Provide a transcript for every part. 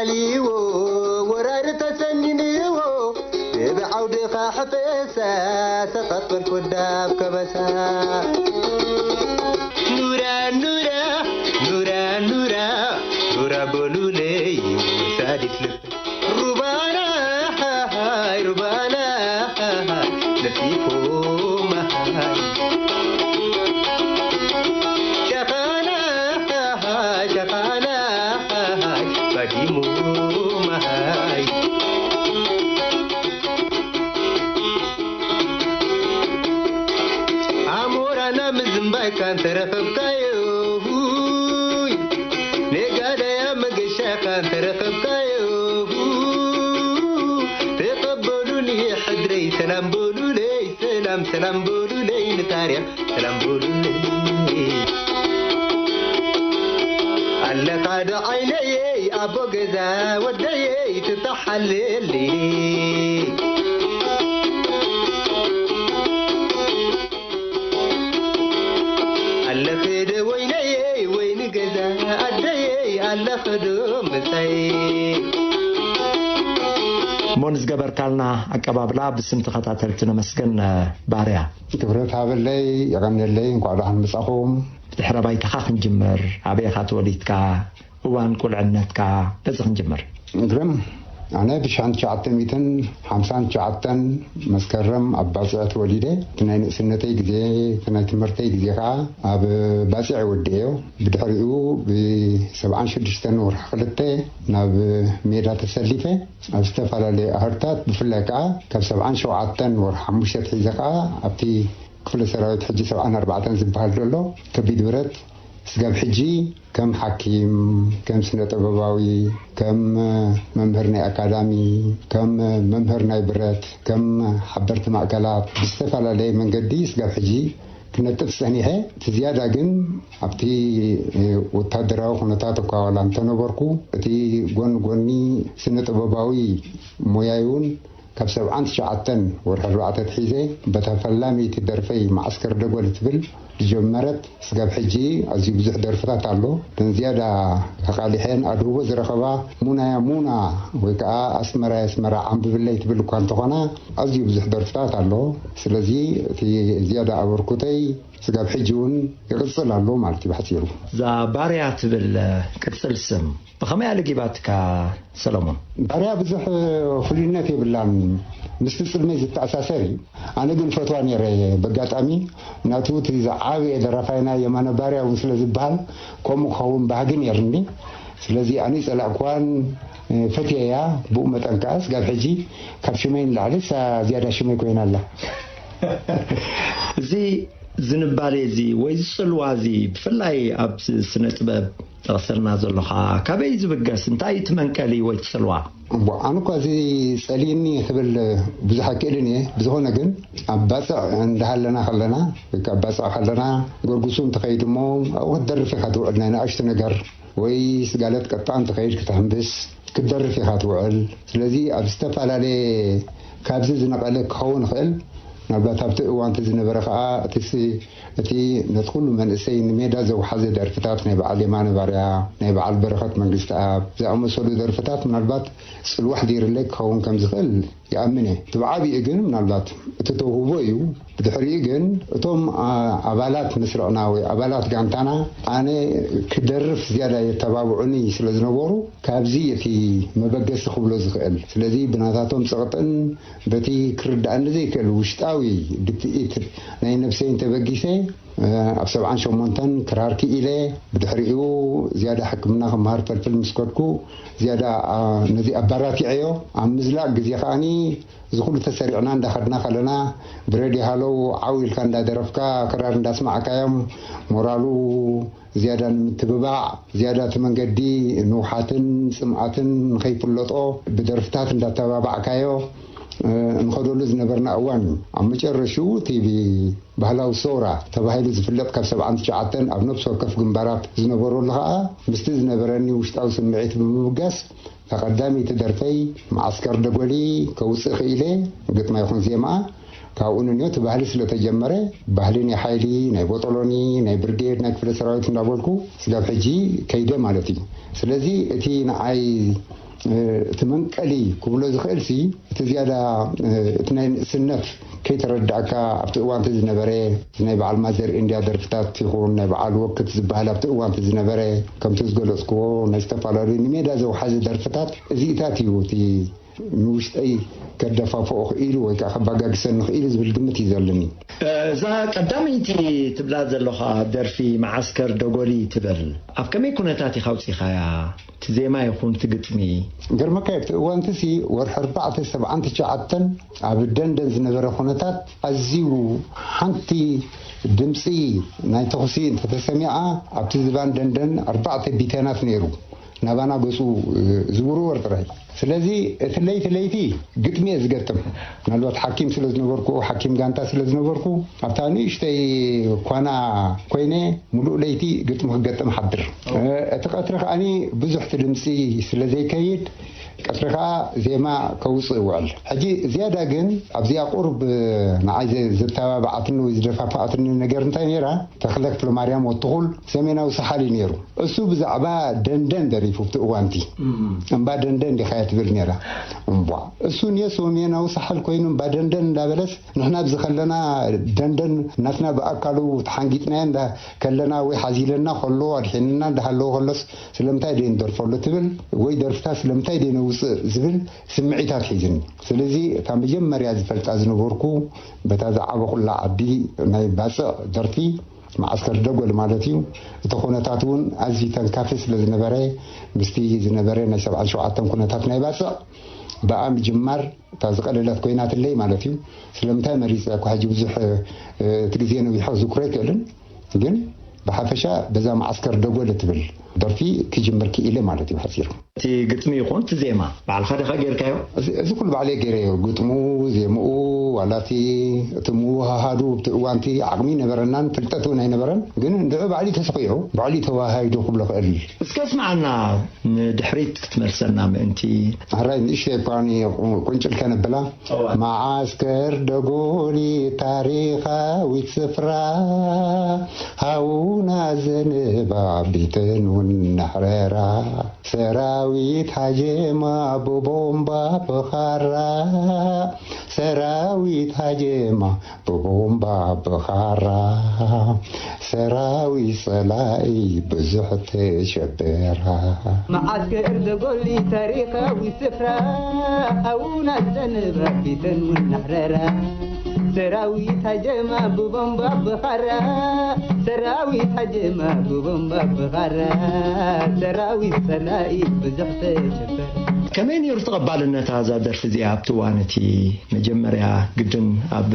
ዎ ወራሪ ተሰኒንዎ ብዓውድኻ ሕፈሳ ተቐበልኩ ዳብ ከበሳ። ኑራ ኑራ ኑራ ኑራ ኑራ በሉለይ ወሳዲት ልብ ሩባና ሃሃይ ሩባና ሃሃይ ነፊኩም ሃሃይ ሸኻና ሃሃይ ሸኻና ሃሃይ ባዲሙ ሃሃይ ኣሞራና ምዝንባይካ እንተረኸብካዮ ሁይ ነጋዳያ መገሻኻ እንተረኸብካዮ ተቐበሉኒ ሕድረይ ሰላም በሉለይ ሰላም ሰላም በሉለይ ንታርያ ሰላም በሉለይ ኣለኻ ዶ ዓይነየይ ኣቦ ገዛ ወደየይ ትተሓልልኒ ኣለኺ ዶ ወይነየይ ወይኒ ገዛ ኣደየይ ኣለኺ ዶ ምሳይ እሞ ንዝገበርካልና ኣቀባብላ ብስም ተኸታተልቲ ነመስገን። ባርያ። ክብረት ሃበለይ፣ የቐንየለይ፣ እንኳዕ ደሓን መጻኹም። ብድሕረ ባይታኻ ክንጅምር፣ ኣበይ ኢኻ ተወሊድካ? እዋን ቁልዕነትካ በዚ ክንጅምር። ግርም፣ ኣነ ብሽሓን ትሽዓተ ሚእትን ሓምሳን ትሽዓተን መስከረም ኣብ ባጽዕ ተወሊደ። እቲ ናይ ንእስነተይ ግዜ፣ እቲ ናይ ትምህርተይ ግዜ ከኣ ኣብ ባጽዕ ወዲኤዮ። ብድሕሪኡ ብሰብዓን ሽዱሽተን ወርሒ ክልተ ናብ ሜዳ ተሰሊፈ። ኣብ ዝተፈላለየ ኣህርታት ብፍላይ ከኣ ካብ ሰብዓን ሸውዓተን ወርሒ ሓሙሽተ ኣትሒዘ ከኣ ኣብቲ ክፍለ ሰራዊት ሕጂ ሰብዓን ኣርባዕተን ዝበሃል ዘሎ ከቢድ ብረት ስጋብ ሕጂ ከም ሓኪም፣ ከም ስነ ጥበባዊ፣ ከም መምህር ናይ ኣካዳሚ፣ ከም መምህር ናይ ብረት፣ ከም ሓበርቲ ማእከላት ብዝተፈላለየ መንገዲ ስጋብ ሕጂ ክነጥፍ ጸኒሐ። እቲ ዝያዳ ግን ኣብቲ ወታደራዊ ኩነታት እኳ ዋላ እንተነበርኩ እቲ ጎኒ ጎኒ ስነ ጥበባዊ ሞያይ እውን ካብ ሰብዓን ትሽዓተን ወርሒ ኣርባዕተ ኣትሒዘ በታ ፈላመይቲ ደርፈይ ማዓስከር ደጎል እትብል ዝጀመረት ስጋብ ሕጂ ኣዝዩ ብዙሕ ደርፍታት ኣሎ። እተን ዝያዳ ተቓሊሐን ኣድህቦ ዝረኸባ ሙናያ ሙና ወይ ከዓ ኣስመራ ኣስመራ ዓንብብለይ ትብል እኳ እንተኾና ኣዝዩ ብዙሕ ደርፍታት ኣሎ። ስለዚ እቲ ዝያዳ ኣበርኩተይ ስጋብ ሕጂ እውን ይቕፅል ኣሎ ማለት እዩ ብሓፂሩ። እዛ ባርያ ትብል ቅፅል ስም ብኸመይ ኣልጊባትካ ሰለሙን? ባርያ ብዙሕ ፍሉይነት የብላን፣ ምስቲ ጽልመይ ዝተኣሳሰር እዩ። ኣነ ግን ፈትዋ ነይረ። በጋጣሚ ናቱ እቲ ዝዓበየ ደራፋይና የማነ ባርያ እውን ስለ ዝበሃል ከምኡ ክኸውን ባህጊ ነይርኒ። ስለዚ ኣነ ይጸላእክዋን ፈትየያ። ብኡ መጠን ከኣ ስጋብ ሕጂ ካብ ሽመይ ንላዕሊ እሳ ዝያዳ ሽመይ ኮይና ኣላ። እዚ ዝንባሌ እዚ ወይ ዝጽልዋ እዚ ብፍላይ ኣብ ስነ ጥበብ ጠቕሰልና ዘለኻ ካበይ ዝብገስ እንታይ እቲ መንቀሊ ወይ ትጽልዋ? እሞ ኣነ እኳ እዚ ጸሊእኒ ክብል ብዙሕ ኣይክእልን እየ። ብዝኾነ ግን ኣብ ባጽዕ እንዳሃለና ከለና ወይ ከዓ ኣብ ባጽዕ ከለና ገርጉሱ እንትኸይድ እሞ ኣብኡ ክትደርፍ ኢኻ ትውዕል ናይ ንኣሽቱ ነገር ወይ ስጋለት ቀጣ እንትኸይድ ክትሕምብስ ክትደርፍ ኢኻ ትውዕል። ስለዚ ኣብ ዝተፈላለየ ካብዚ ዝነቐለ ክኸውን ይኽእል። ምናልባት ኣብቲ እዋንቲ ዝነበረ ከዓ እቲ እቲ ነቲ ኩሉ መንእሰይ ንሜዳ ዘውሓዘ ደርፍታት ናይ በዓል የማነ ባርያ፣ ናይ በዓል በረኸት መንግስትኣብ ዝኣመሰሉ ደርፍታት ምናልባት ጽልዋ ኣሕዲርለይ ክኸውን ከም ዝኽእል ይኣምን እየ። እቲ ብዓቢኡ ግን ምናልባት እቲ ተውህቦ እዩ። ብድሕሪኡ ግን እቶም ኣባላት መስርዕና ወይ ኣባላት ጋንታና ኣነ ክደርፍ ዝያዳ የተባብዑኒ ስለ ዝነበሩ ካብዚ እቲ መበገሲ ክብሎ ዝኽእል። ስለዚ ብናታቶም ጸቕጥን በቲ ክርድኣኒ ዘይክእል ውሽጣዊ ድፍኢት ናይ ነብሰይን ተበጊሰ ኣብ ሰብዓን ሸሞንተን ክራር ክኢለ ብድሕሪኡ ዝያዳ ሕክምና ክመሃር ፈልፍል ምስ ከድኩ ዝያዳ ነዚ ኣባራቲዐዮ ኣብ ምዝላቕ ግዜ ከዓኒ እዚ ኩሉ ተሰሪዕና እንዳኸድና ከለና ብሬድዮ ሃለው ዓው ኢልካ እንዳደረፍካ ክራር እንዳስማዕካዮም ሞራሉ ዝያዳ ንምትብባዕ ዝያዳ እቲ መንገዲ ንውሓትን ጽምኣትን ንኸይፍለጦ ብደርፍታት እንዳተባባዕካዮ ንኸደሉ ዝነበርና እዋን እዩ። ኣብ መጨረሽኡ እቲ ባህላዊ ሰውራ ተባሂሉ ዝፍለጥ ካብ ሰብዓን ትሽዓተን ኣብ ነብሲ ወከፍ ግንባራት ዝነበረሉ ኸኣ ምስቲ ዝነበረኒ ውሽጣዊ ስምዒት ብምብጋስ እታ ቀዳመይቲ ደርፈይ መዓስከር ደጎሊ ከውጽእ ክኢለ ግጥማ ይኹን ዜማኣ ካብኡ ንንዮ እቲ ባህሊ ስለ ተጀመረ ባህሊ ናይ ሓይሊ ናይ ቦጦሎኒ ናይ ብርጌድ ናይ ክፍለ ሰራዊት እንዳበልኩ ስጋብ ሕጂ ከይደ ማለት እዩ። ስለዚ እቲ ንዓይ እቲ መንቀሊ ክብሎ ዝኽእል ሲ እቲ ዝያዳ እቲ ናይ ንእስነት ከይተረዳእካ ኣብቲ እዋንቲ ዝነበረ ናይ በዓል ማዘር እንድያ ደርፍታት ይኹን ናይ በዓል ወክት ዝበሃል ኣብቲ እዋንቲ ዝነበረ ከምቲ ዝገለፅክዎ ናይ ዝተፈላለዩ ንሜዳ ዘውሓዚ ደርፍታት እዚኢታት እዩ እቲ ንውሽጠይ ከደፋፍኦ ክኢሉ ወይ ከዓ ከባጋግሰኒ ክኢሉ ዝብል ግምት እዩ ዘለኒ። እዛ ቀዳመይቲ ትብላ ዘለኻ ደርፊ መዓስከር ደጎሊ ትብል ኣብ ከመይ ኩነታት ኢኻ ኣውፂኻያ? እቲ ዜማ ይኹን እቲ ግጥሚ? ገርመካ ኣብቲ እዋንቲ ሲ ወርሒ ኣርባዕተ ሰብዓን ትሽዓተን ኣብ ደንደን ዝነበረ ኩነታት ኣዝዩ ሓንቲ ድምፂ ናይ ተኹሲ እንተተሰሚዓ ኣብቲ ዝባን ደንደን ኣርባዕተ ቢተናት ነይሩ ናባና ገፁ ዝውርወር ጥራይ። ስለዚ እቲ ለይቲ ለይቲ ግጥሚ እየ ዝገጥም። ምናልባት ሓኪም ስለ ዝነበርኩ፣ ሓኪም ጋንታ ስለ ዝነበርኩ ኣብታ ንእሽተይ ኳና ኮይነ ሙሉእ ለይቲ ግጥሚ ክገጥም ሓድር። እቲ ቀትሪ ከዓኒ ብዙሕ እቲ ድምፂ ስለ ዘይከይድ ቀትሪ ከዓ ዜማ ከውፅእ ይውዕል። ሕጂ ዝያዳ ግን ኣብዚኣ ቁሩብ ንዓይ ዘተባብዓትኒ ወይ ዝደፋፍኣትኒ ነገር እንታይ ነይራ? ተኽለ ክፍለማርያም ወትኹል ሰሜናዊ ሰሓል እዩ ነይሩ። እሱ ብዛዕባ ደንደን ደሪፉ ኣብቲ እዋንቲ እምባ ደንደን ዲኻያ ትብል ነይራ። እምቧ እሱ ንየ ሰሜናዊ ሰሓል ኮይኑ እምባ ደንደን እንዳበለስ ንሕና ኣብዚ ከለና ደንደን ናትና ብኣካሉ ተሓንጊጥናዮ እንዳ ከለና ወይ ሓዚለና ከሎ ኣድሒንና እንዳሃለወ ከሎስ ስለምንታይ ደይ ንደርፈሉ ትብል ወይ ደርፍታ ስለምንታይ ደይ ነውፅእ ዝብል ስምዒታት ሒዝኒ። ስለዚ እታ መጀመርያ ዝፈልጣ ዝነበርኩ በታ ዝዓበኹላ ዓዲ ናይ ባፅዕ ደርፊ መዓስከር ደጎል ማለት እዩ። እቲ ኩነታት እውን ኣዝዩ ተንካፊ ስለ ዝነበረ ምስቲ ዝነበረ ናይ ሰብዓን ሸውዓተን ኩነታት ናይ ባፅዕ ብኣ ምጅማር እታ ዝቐለለት ኮይናትለይ ማለት እዩ። ስለምንታይ መሪፀ እኳ ሕጂ ብዙሕ እቲ ግዜ ነዊሖ ዝክሮ ኣይክእልን፣ ግን ብሓፈሻ በዛ መዓስከር ደጎል እትብል ደርፊ ክጅምር ክኢለ ማለት እዩ ሓፂሩ። እቲ ግጥሚ ይኹን እቲ ዜማ ባዕልኻ ዲኻ ጌርካዮ? እዚ ኩሉ ባዕለይ ገይረዮ፣ ግጥሙ፣ ዜምኡ፣ ዋላ እቲ እቲ ምውሃሃዱ ኣብቲ እዋንቲ ዓቕሚ ነበረናን ፍልጠት እውን ኣይነበረን፣ ግን እንድዑ ባዕሊ ተስኺዑ ባዕሊ ተዋሃሂዱ ክብሎ ክእል። እስከ ስምዓና ንድሕሪት ክትመልሰና ምእንቲ። ሕራይ ንእሽተይ እኳ ቁንጭል ከነብላ። መዓስከር ደጎሊ ታሪኻዊት ስፍራ ሃውና ዘንባቢትን ውናሕረራ ሰራዊት ሃጀማ ብቦምባ ብኻራ ሰራዊት ሃጀማ ብቦምባ ብኻራ ሰራዊት ጸላኢ ብዙሕ ተሸበራ። መዓስከር ደጎሊ ታሪኻዊ ስፍራ ሃውና ዘንባቢትን ውናሕረራ ሰራዊት ሃጀማ ብቦምባ ብኻራ ሰራዊት ሃጀማ ብቦምባ ብኻራ ሰራዊት ጸላኢ ብዙሕ ተሸበረ። ከመይ ነይሩ ተቐባልነታ እዛ ደርፊ እዚኣ ኣብቲ እዋን እቲ መጀመርያ ግድን ኣብ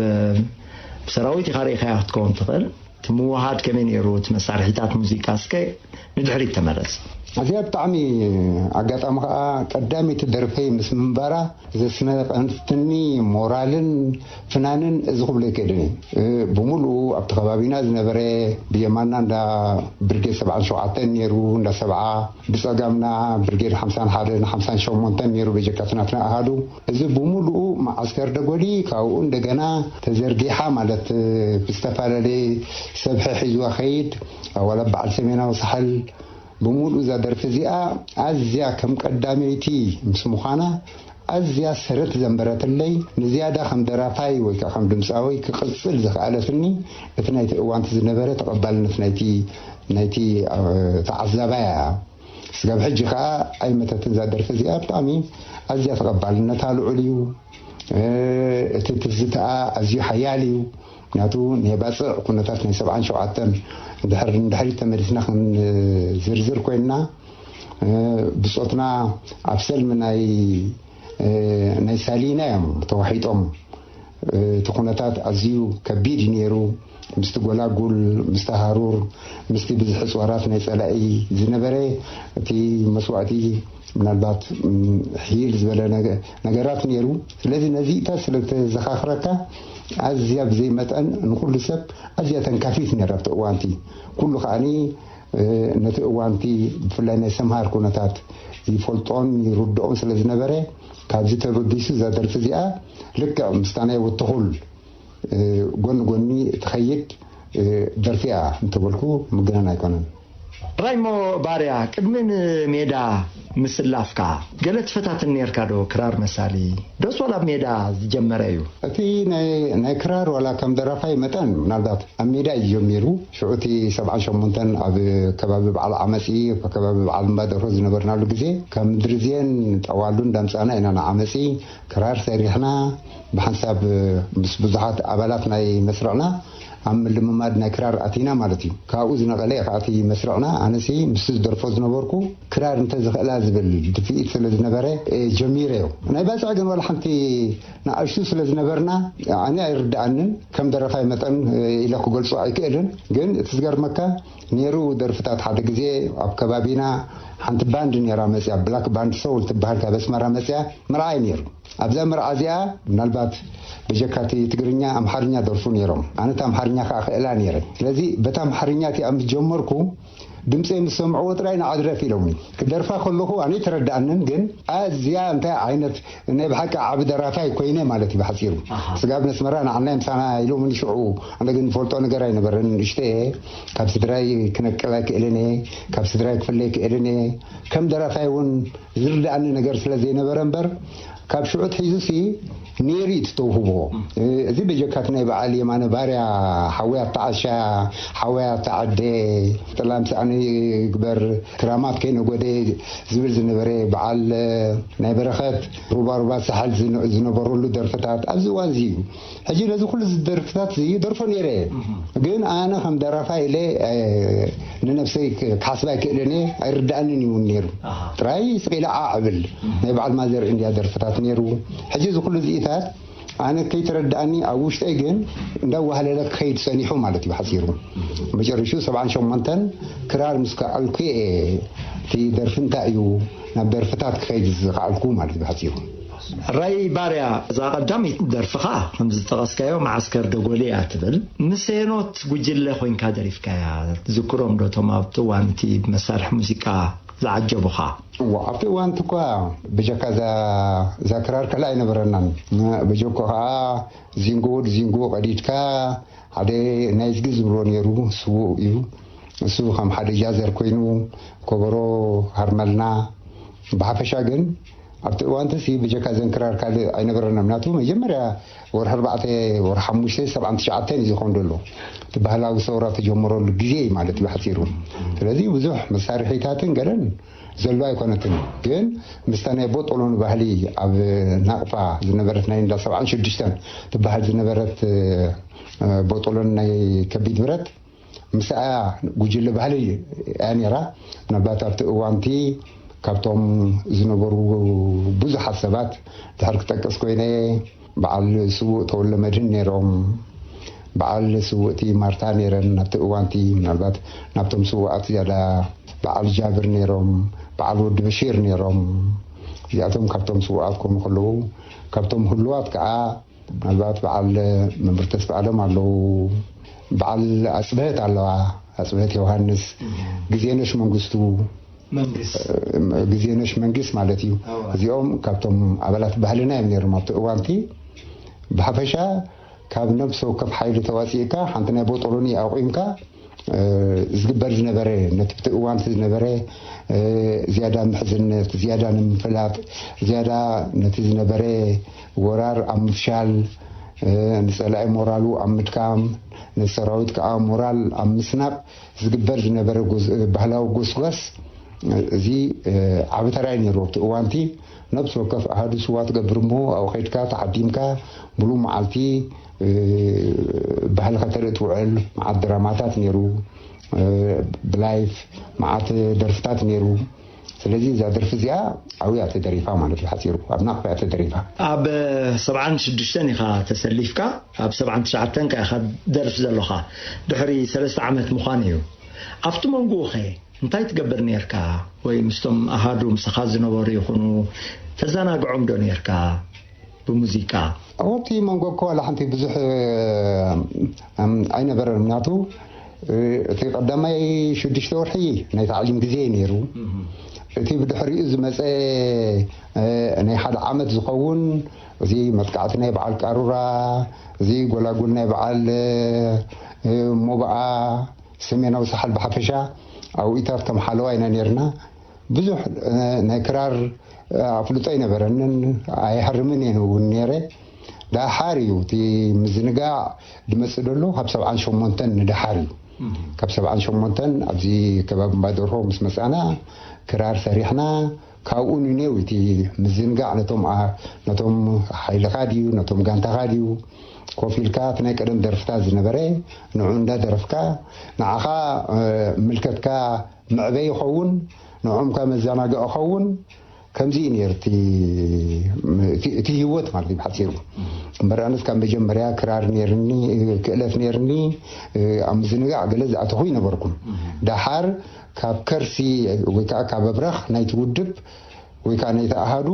ሰራዊት ኢኻ ርኢኻያ ክትከውን ትኽእል እቲ ምውሃድ ከመይ ነይሩ እቲ መሳርሒታት ሙዚቃ እስከ ንድሕሪት ተመለስ። እዚኣ ብጣዕሚ ኣጋጣሚ ከዓ ቀዳመይቲ ደርፈይ ምስ ምንባራ ዘስነቐትኒ ሞራልን ፍናንን እዚ ክብሎ ኣይክእልን እየ። ብምሉኡ ኣብቲ ከባቢና ዝነበረ ብየማና እንዳ ብርጌድ ሰብዓን ሸውዓተን ነይሩ፣ እንዳ ሰብዓ፣ ብጸጋምና ብርጌድ ሓምሳን ሓደን ሓምሳን ሸሞንተን ነይሩ በጀካት ናትና ኣሃዱ። እዚ ብምሉኡ መዓስከር ደጎሊ ካብኡ እንደገና ተዘርጊሓ ማለት ብዝተፈላለየ ሰብ ሒዝዋ ኸይድ ኣዋላ በዓል ሰሜናዊ ሳሕል ብምሉእ እዛ ደርፊ እዚኣ ኣዝያ ከም ቀዳመይቲ ምስ ምዃና ኣዝያ ሰረት ዘንበረትለይ ንዝያዳ ከም ደራፋይ ወይ ከዓ ከም ድምፃዊ ክቕፅል ዘኽኣለትኒ እቲ ናይቲ እዋንቲ ዝነበረ ተቐባልነት ናይቲ ናይቲ ተዓዛባይ እያ። ስጋብ ሕጂ ከዓ ኣይመተትን እዛ ደርፊ እዚኣ ብጣዕሚ ኣዝያ ተቐባልነታ ልዑል እዩ። እቲ ትዝትኣ ኣዝዩ ሓያል እዩ። ምክንያቱ ናይ ባፅዕ ኩነታት ናይ ሰብዓን ሸውዓተን ድሕር ንድሕሪት ተመሊስና ክንዝርዝር ኮይንና ብፆትና ኣብ ሰልሚ ናይ ናይ ሳሊና እዮም ተዋሒጦም። እቲ ኩነታት ኣዝዩ ከቢድ እዩ ነይሩ። ምስቲ ጎላጉል፣ ምስቲ ሃሩር፣ ምስቲ ብዝሒ ፅዋራት ናይ ፀላኢ ዝነበረ እቲ መስዋእቲ ምናልባት ም፣ ሒል ዝበለ ነገ- ነገራት ነይሩ። ስለዚ ነዚኢታት ስለ ዝተዘኻኽረካ ኣዝያ ብዘይ መጠን ንኩሉ ሰብ ኣዝያ ተንካፊት ነይራ ኣብቲ እዋንቲ። ኩሉ ከዓኒ ነቲ እዋንቲ ብፍላይ ናይ ሰምሃር ኩነታት ይፈልጦን ይርድኦን ስለ ዝነበረ ካብዚ ተበጊሱ እዛ ደርፊ እዚኣ ልክዕ ምስታ ናይ ወተኹል ጎኒ ጎኒ ትኸይድ ደርፊ እያ እንተበልኩ ምግናን ኣይኮነን። ራይሞ ባርያ፣ ቅድሚ ንሜዳ ምስላፍካ ገለ ትፈታትን ነርካ ዶ? ክራር መሳሊ ዶስ ዋላ ኣብ ሜዳ ዝጀመረ እዩ? እቲ ናይ ናይ ክራር ዋላ ከም ደራፋይ መጠን ምናልባት ኣብ ሜዳ እዩ ጀሚሩ። ሽዑ እቲ ሰብዓን ሸሞንተን ኣብ ከባቢ በዓል ዓመፂ፣ ኣብ ከባቢ በዓል እምባ ደርሆ ዝነበርናሉ ግዜ፣ ካብ ምድሪ ዜን ጠዋሉ እንዳምፃእና ኢና ንዓመፂ ክራር ሰሪሕና፣ ብሓንሳብ ምስ ብዙሓት ኣባላት ናይ መስርዕና ኣብ ምልምማድ ናይ ክራር ኣቲና ማለት እዩ። ካብኡ ዝነቐለ እዩ ከዓ እቲ መስርዕና። ኣነሲ ምስቲ ዝደርፎ ዝነበርኩ ክራር እንተዝኽእላ ዝብል ድፍኢት ስለ ዝነበረ፣ እ፣ ጀሚረዮ። ናይ ባፅዕ ግን ዋላ ሓንቲ ንኣሽቱ ስለ ዝነበርና ኣነ ኣይርድኣንን። ከም ደረፋይ መጠን፣ እ፣ ኢለ ክገልጾ ኣይክእልን። ግን እቲ ዝገርመካ፣ ነይሩ ደርፍታት ሓደ ግዜ ኣብ ከባቢና ሓንቲ ባንድ ነይራ መፅያ፣ ብላክ ባንድ ሶል ትበሃል፣ ካብ ኣስመራ መፅያ፣ መርዓይ ነይሩ። ኣብዛ መርዓ እዚኣ ምናልባት ብጀካ እቲ ትግርኛ፣ ኣምሓርኛ ደርፉ ነይሮም። ኣነ እቲ ኣምሓርኛ ከዓ ክእላ ነይረ። ስለዚ በታ ኣምሓርኛ እቲኣ ምስ ጀመርኩ፣ ድምፀይ ምስ ሰምዕዎ ጥራይ ንዓ ድረፍ ኢሎምኒ። ክደርፋ ከለኹ ኣነ ኣይተረድኣንን፣ ግን ኣዝያ እንታይ ዓይነት ናይ ብሓቂ ዓቢ ደራፋይ ኮይነ ማለት እዩ ብሓጺሩ። ኣሃ። ስጋብ ነስመራ ንዓናይ ምሳና ኢሎምኒ ሽዑ። ኣነ ግን ዝፈልጦ ነገር ኣይነበረን። ንእሽተይ እየ። ካብ ስድራይ ክነቅል ኣይክእልን እየ። ካብ ስድራይ ክፍለ ኣይክእልን እየ። ከም ደራፋይ እውን ዝርድኣኒ ነገር ስለ ዘይነበረ እምበር፣ ካብ ሽዑ ኣትሒዙሲ ነይሩ እዩ እቲ ተውህቦ። እዚ በጀካት ናይ በዓል የማነ ባርያ፣ ሓወይ ኣታ ዓሻ፣ ሓወይ ኣታ ዓደ፣ ጥላም ሳእኒ ግበር፣ ክራማት ከይነጎደ ዝብል ዝነበረ በዓል ናይ በረኸት፣ ሩባ ሩባ ሳሕል ዝነ-፣ ዝነበረሉ ደርፍታት ኣብዚ እዋን እዚ እዩ። ሕጂ ነዚ ኩሉ ደርፍታት እዚ ይደርፎ ነይረ። ግን ኣነ ከም ደራፋይ ኢለ፣ እ፣ ንነብሰይ ክ-፣ ክሓስብ ኣይክእልን እየ፣ ኣይርድኣንን እዩ እውን ነይሩ። ኣሃ። ጥራይ ስቕ ኢለ ዓዕ እብል። ናይ በዓል ማዘር እንድያ ደርፍታት ነይሩ። ሕጂ እዚ ኩሉ እዚኢታት ኣነ ከይተረድኣኒ ኣብ ውሽጠይ ግን እንዳዋህለለ ክኸይድ ጸኒሑ ማለት እዩ ብሓጺሩ። መጨረሽኡ ሰብዓን ሸሞንተን ክራር ምስ ከኣልኩ እየ እቲ ደርፊ እንታይ እዩ ናብ ደርፍታት ክኸይድ ዝኸኣልኩ ማለት እዩ ብሓጺሩ። ራይ ባርያ፣ እዛ ቀዳመይቲ ደርፍኻ ከም ዝጠቐስካዮ መዓስከር ደጎሊ እያ ትብል። ምስ ሄኖት ጉጅለ ኮይንካ ደሪፍካያ። ትዝክሮም ዶ እቶም ኣብቲ እዋን እቲ ብመሳርሒ ሙዚቃ ዝዓጀቡኻ? እዋ፣ ኣብቲ እዋን እቲ እኳ ብጀካ እዛ፣ እዛ ክራር ካልእ ኣይነበረናን። ብጀኮ ከዓ ዚንጎ ወዲ ዚንጎ ቀዲድካ፣ ሓደ ናይዝጊ ዝብሎ ነይሩ፣ ስዉእ እዩ። እሱ ከም ሓደ ጃዘር ኮይኑ፣ ኮበሮ ሃርመልና። ብሓፈሻ ግን ኣብቲ እዋን እቲ ብጀካ ዘን ክራር ካልእ ኣይነበረናን። ምክንያቱ መጀመርያ ወርሒ ኣርባዕተ፣ ወርሒ ሓሙሽተ፣ ሰብዓን ትሽዓተን እዩ ዝኸውን ዘሎ። እቲ ባህላዊ ሰውራ ተጀመረሉ ግዜ እዩ ማለት እዩ ብሓፂሩ። ስለዚ ብዙሕ መሳርሒታትን ገለን ዘሎ ኣይኮነትን። ግን ምስታ ናይ ቦጦሎን ባህሊ ኣብ ናቕፋ ዝነበረት ናይ እንዳ ሰብዓን ሽዱሽተን ትበሃል ዝነበረት፣ እ፣ ቦጦሎን ናይ ከቢድ ብረት ምስኣ ጉጅለ ባህሊ እያ ነይራ። ምናልባት ኣብቲ እዋንቲ ካብቶም ዝነበሩ ብዙሓት ሰባት ድሕር ክጠቅስ ኮይነ፣ በዓል ስዉእ ተወልደ መድህን ነይሮም። በዓል ስውእቲ ማርታ ነይረን ኣብቲ እዋንቲ። ምናልባት ናብቶም ስዉኣት ዝያዳ በዓል ጃብር ነይሮም፣ በዓል ወዲ በሺር ነይሮም። እዚኣቶም ካብቶም ስዉኣት ክኾኑ ከለዉ፣ ካብቶም ህሉዋት ከዓ ምናልባት በዓል መምህር ተስፋ ኣለም ኣለዉ፣ በዓል ኣፅብሀት ኣለዋ፣ ኣፅብሀት ዮሃንስ፣ ግዜነሽ መንግስቱ፣ መንግስት። ግዜነሽ መንግስት ማለት እዩ። እዋ። እዚኦም ካብቶም ኣባላት ባህልና እዮም ነይሮም ኣብቲ እዋንቲ። ብሓፈሻ ካብ ነብሲ ወከፍ ሓይሊ ተዋፂእካ ሓንቲ ናይ ቦጦሎኒ ኣቑምካ፣ እ፣ ዝግበር ዝነበረ፣ ነቲ ብቲ እዋን ዝነበረ፣ እ፣ ዝያዳ ምሕዝነት፣ ዝያዳ ንምፍላጥ፣ ዝያዳ ነቲ ዝነበረ ወራር ኣብ ምፍሻል፣ እ፣ ንጸላኢ ሞራሉ ኣብ ምድካም፣ ንሰራዊት ከኣ ሞራል ኣብ ምስናቕ ዝግበር ዝነበረ ጎስ-፣ ባህላዊ ጎስጓስ፣ እ፣ እዚ፣ እ፣ ዓቢ ተራ እዩ ነይርዎ ኣብቲ እዋንቲ። ነብሲ ወከፍ ኣሃዱ ስዋ ትገብር እሞ ኣብኡ ከይድካ ተዓዲምካ ሙሉእ መዓልቲ፣ እ፣ ባህሊ ከተርኢ ትውዕል። መዓት ድራማታት ነይሩ፣ እ፣ ብላይፍ መዓት ደርፍታት ነይሩ። ስለዚ እዛ ደርፊ እዚኣ ኣብያ ተደሪፋ ማለት እዩ ሓፂሩ፣ ኣብ ናቕፋ እያ ተደሪፋ። ኣብ ሰብዓን ሽዱሽተን ኢኻ ተሰሊፍካ፣ ኣብ ሰብዓን ትሽዓተን ከ ኢኻ ደርፍ ዘሎኻ፣ ድሕሪ ሰለስተ ዓመት ምዃን እዩ። ኣብቲ መንጎ ኸ እንታይ ትገብር ነርካ? ወይ ምስቶም ኣሃዱ ምሳኻ ዝነበሩ ይኹኑ ተዘናግዖም ዶ ነርካ ብሙዚቃ? ኣብቲ መንጎ እኮ ዋላ ሓንቲ ብዙሕ፣ እም፣ ኣይነበረን። ምክንያቱ፣ እ፣ እቲ ቀዳማይ ሽዱሽተ ወርሒ ናይ ታዕሊም ግዜ እዩ ነይሩ። እቲ ብድሕሪኡ ዝመፀ፣ እ፣ ናይ ሓደ ዓመት ዝኸውን፣ እዚ መጥቃዕቲ ናይ በዓል ቃሩራ፣ እዚ ጎላጉል ናይ በዓል፣ እ፣ ሞባኣ፣ ሰሜናዊ ሳሕል ብሓፈሻ፣ ኣብኡ ኢታት ከም ሓለዋ ኢና ነርና። ብዙሕ ናይ ክራር ኣፍልጦ ኣይነበረንን፣ ኣይሃርምን እየ እውን ነረ። ዳሓር እዩ እቲ ምዝንጋዕ ድመፅእ ደሎ፣ ካብ ሰብዓን ሸሞንተን ንደሓር እዩ። ካብ ሰብዓን ሸሞንተን ኣብዚ ከባቢ እምባደርሆ ምስ መፃና ክራር ሰሪሕና፣ ካብኡ ንኔው እቲ ምዝንጋዕ ነቶም ሓይልኻ ድዩ ነቶም ጋንታኻ ድዩ ኮፍ ኢልካ እቲ ናይ ቀደም ደርፍታት ዝነበረ ንዑ እንዳደረፍካ ንዓኻ ምልከትካ መዕበይ ይኸውን፣ ንዕኦም ከ መዘናግዒ ይኸውን። ከምዚ እዩ ነይሩ እቲ ህይወት ማለት እዩ ብሓፂሩ። እምበር ኣነስ ካብ መጀመርያ ክራር ነርኒ፣ ክእለት ነርኒ፣ ኣብ ምዝንጋዕ ገለ ዝኣተኹ ይነበርኩም። ዳሓር ካብ ከርሲ ወይ ከዓ ካብ ኣብራኽ ናይቲ ውድብ ወይ ከዓ ናይቲ ኣሃዱ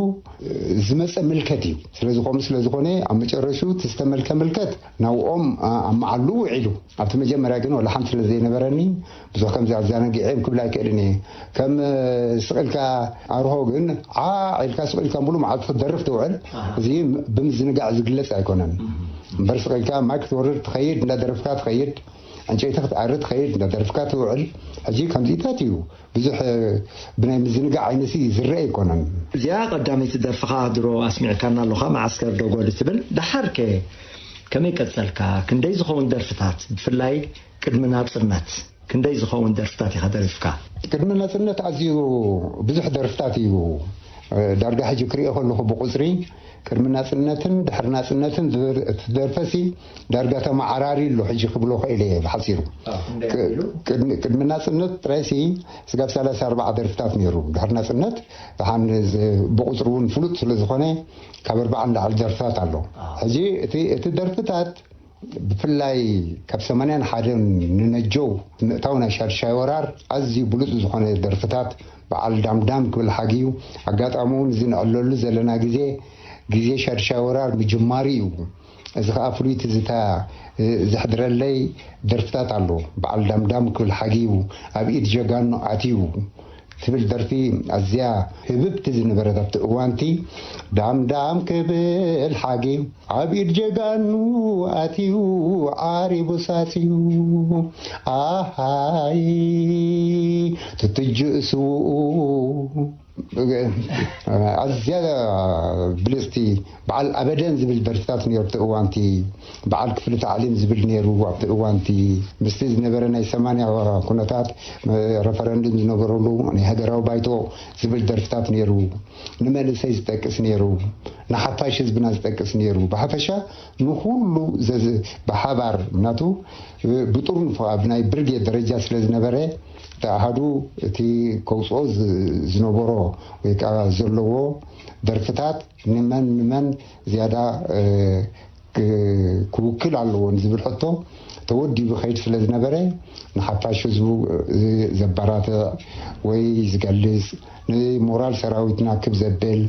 ዝመፀ ምልከት እዩ። ስለዚ ከምኡ ስለዝኾነ ኣብ መጨረሽኡ እቲ ዝተመልከ ምልከት ናብኦም ኣመዓሉ ውዒሉ። ኣብቲ መጀመርያ ግን ወላ ሓንቲ ስለ ዘይነበረኒ ብዙሕ ከምዚ ኣዘናጊዐ ክብል ኣይክእልን እየ። ከም ስቕ ኢልካ ኣርሆ ግን ዓዕ ኢልካ ስቕ ኢልካ ሙሉ መዓልቲ ክትደርፍ ትውዕል። እዚ ብምዝንጋዕ ዝግለፅ ኣይኮነን። እምበር ስቕ ኢልካ ማይ ክትወርድ ትኸይድ፣ እንዳደረፍካ ትኸይድ፣ ዕንጨይቲ ክትኣሪ ትኸይድ፣ እንዳደረፍካ ትውዕል። ሕጂ ከምዚታት እዩ። ብዙሕ ብናይ ምዝንጋዕ ዓይነሲ ዝረአ ኣይኮነን። እዚኣ ቀዳመይቲ ደርፍኻ ድሮ ኣስሚዕካና ኣለኻ፣ መዓስከር ደጎል ትብል። ደሓርከ ከመይ ቀጸልካ? ክንደይ ዝኸውን ደርፍታት፣ ብፍላይ ቅድሚ ናጽነት ክንደይ ዝኸውን ደርፍታት ኢኻ ደሪፍካ? ቅድሚ ናጽነት ኣዝዩ ብዙሕ ደርፍታት እዩ። ዳርጋ ሕጂ ክሪኦ ከለኹ ብቁጽሪ ቅድሚ ናጽነትን ድሕሪ ናጽነትን ዝደርፈሲ ዳርጋ ተመዓራሪ ኣሎ ሕጂ ክብሎ ክእል እየ ብሓፂሩ። ቅድሚ ናፅነት ጥራይሲ ስጋብ ሰላሳ ኣርባዓ ደርፍታት ነይሩ። ድሕሪ ናፅነት ሓን ብቁፅሪ እውን ፍሉጥ ስለዝኾነ ካብ ኣርባዓ ንላዕሊ ደርፍታት ኣሎ። ሕጂ እቲ ደርፍታት ብፍላይ ካብ ሰማንያን ሓደን ንነጀው ምእታው ናይ ሻድሻይ ወራር ኣዝዩ ብሉፅ ዝኾነ ደርፍታት በዓል ዳምዳም ክብል ሓግዩ። ኣጋጣሚ እውን እዚ ንዕለሉ ዘለና ግዜ ግዜ ሻድሻይ ወራር ምጅማሩ እዩ። እዚ ከዓ ፍሉይ ትዝታ ዘሕድረለይ ደርፍታት ኣሎ። በዓል ዳምዳም ክብል ሓግዩ ኣብ ኢድ ጀጋኑ ኣትዩ ትብል ደርፊ ኣዝያ ህብብቲ ዝነበረት ኣብቲ እዋንቲ ዳምዳም ክብል ሓግዩ ኣብ ኢድ ጀጋኑ ኣትዩ ዓሪቡ ሳስዩ ኣሃይ ትትጅእ ስውኡ ኣዝያ ብልፅቲ በዓል ኣበደን ዝብል ደርፍታት ነሩ እቲ እዋንቲ። በዓል ክፍሊ ታዕሊም ዝብል ነሩ ኣብቲ እዋንቲ። ምስቲ ዝነበረ ናይ ሰማንያ ኩነታት ረፈረንድም ዝነበረሉ ናይ ሃገራዊ ባይቶ ዝብል ደርፍታት ነሩ። ንመንእሰይ ዝጠቅስ ነሩ፣ ንሓፋሽ ህዝብና ዝጠቅስ ነሩ። ብሓፈሻ ንኩሉ ብሓባር ምናቱ ብጥርኑፍ ኣብ ናይ ብርጌድ ደረጃ ስለ ዝነበረ እቲ ኣሃዱ እቲ ከውፅኦ ዝነበሮ ወይ ከዓ ዘለዎ ደርፍታት ንመን ንመን ዝያዳ ክውክል ኣለዎ ንዝብል ሕቶ ተወዲቡ ከይድ ስለ ዝነበረ ንሓፋሽ ህዝቡ ዘባራትዕ ወይ ዝገልፅ ንሞራል ሰራዊትና ክብ ዘብል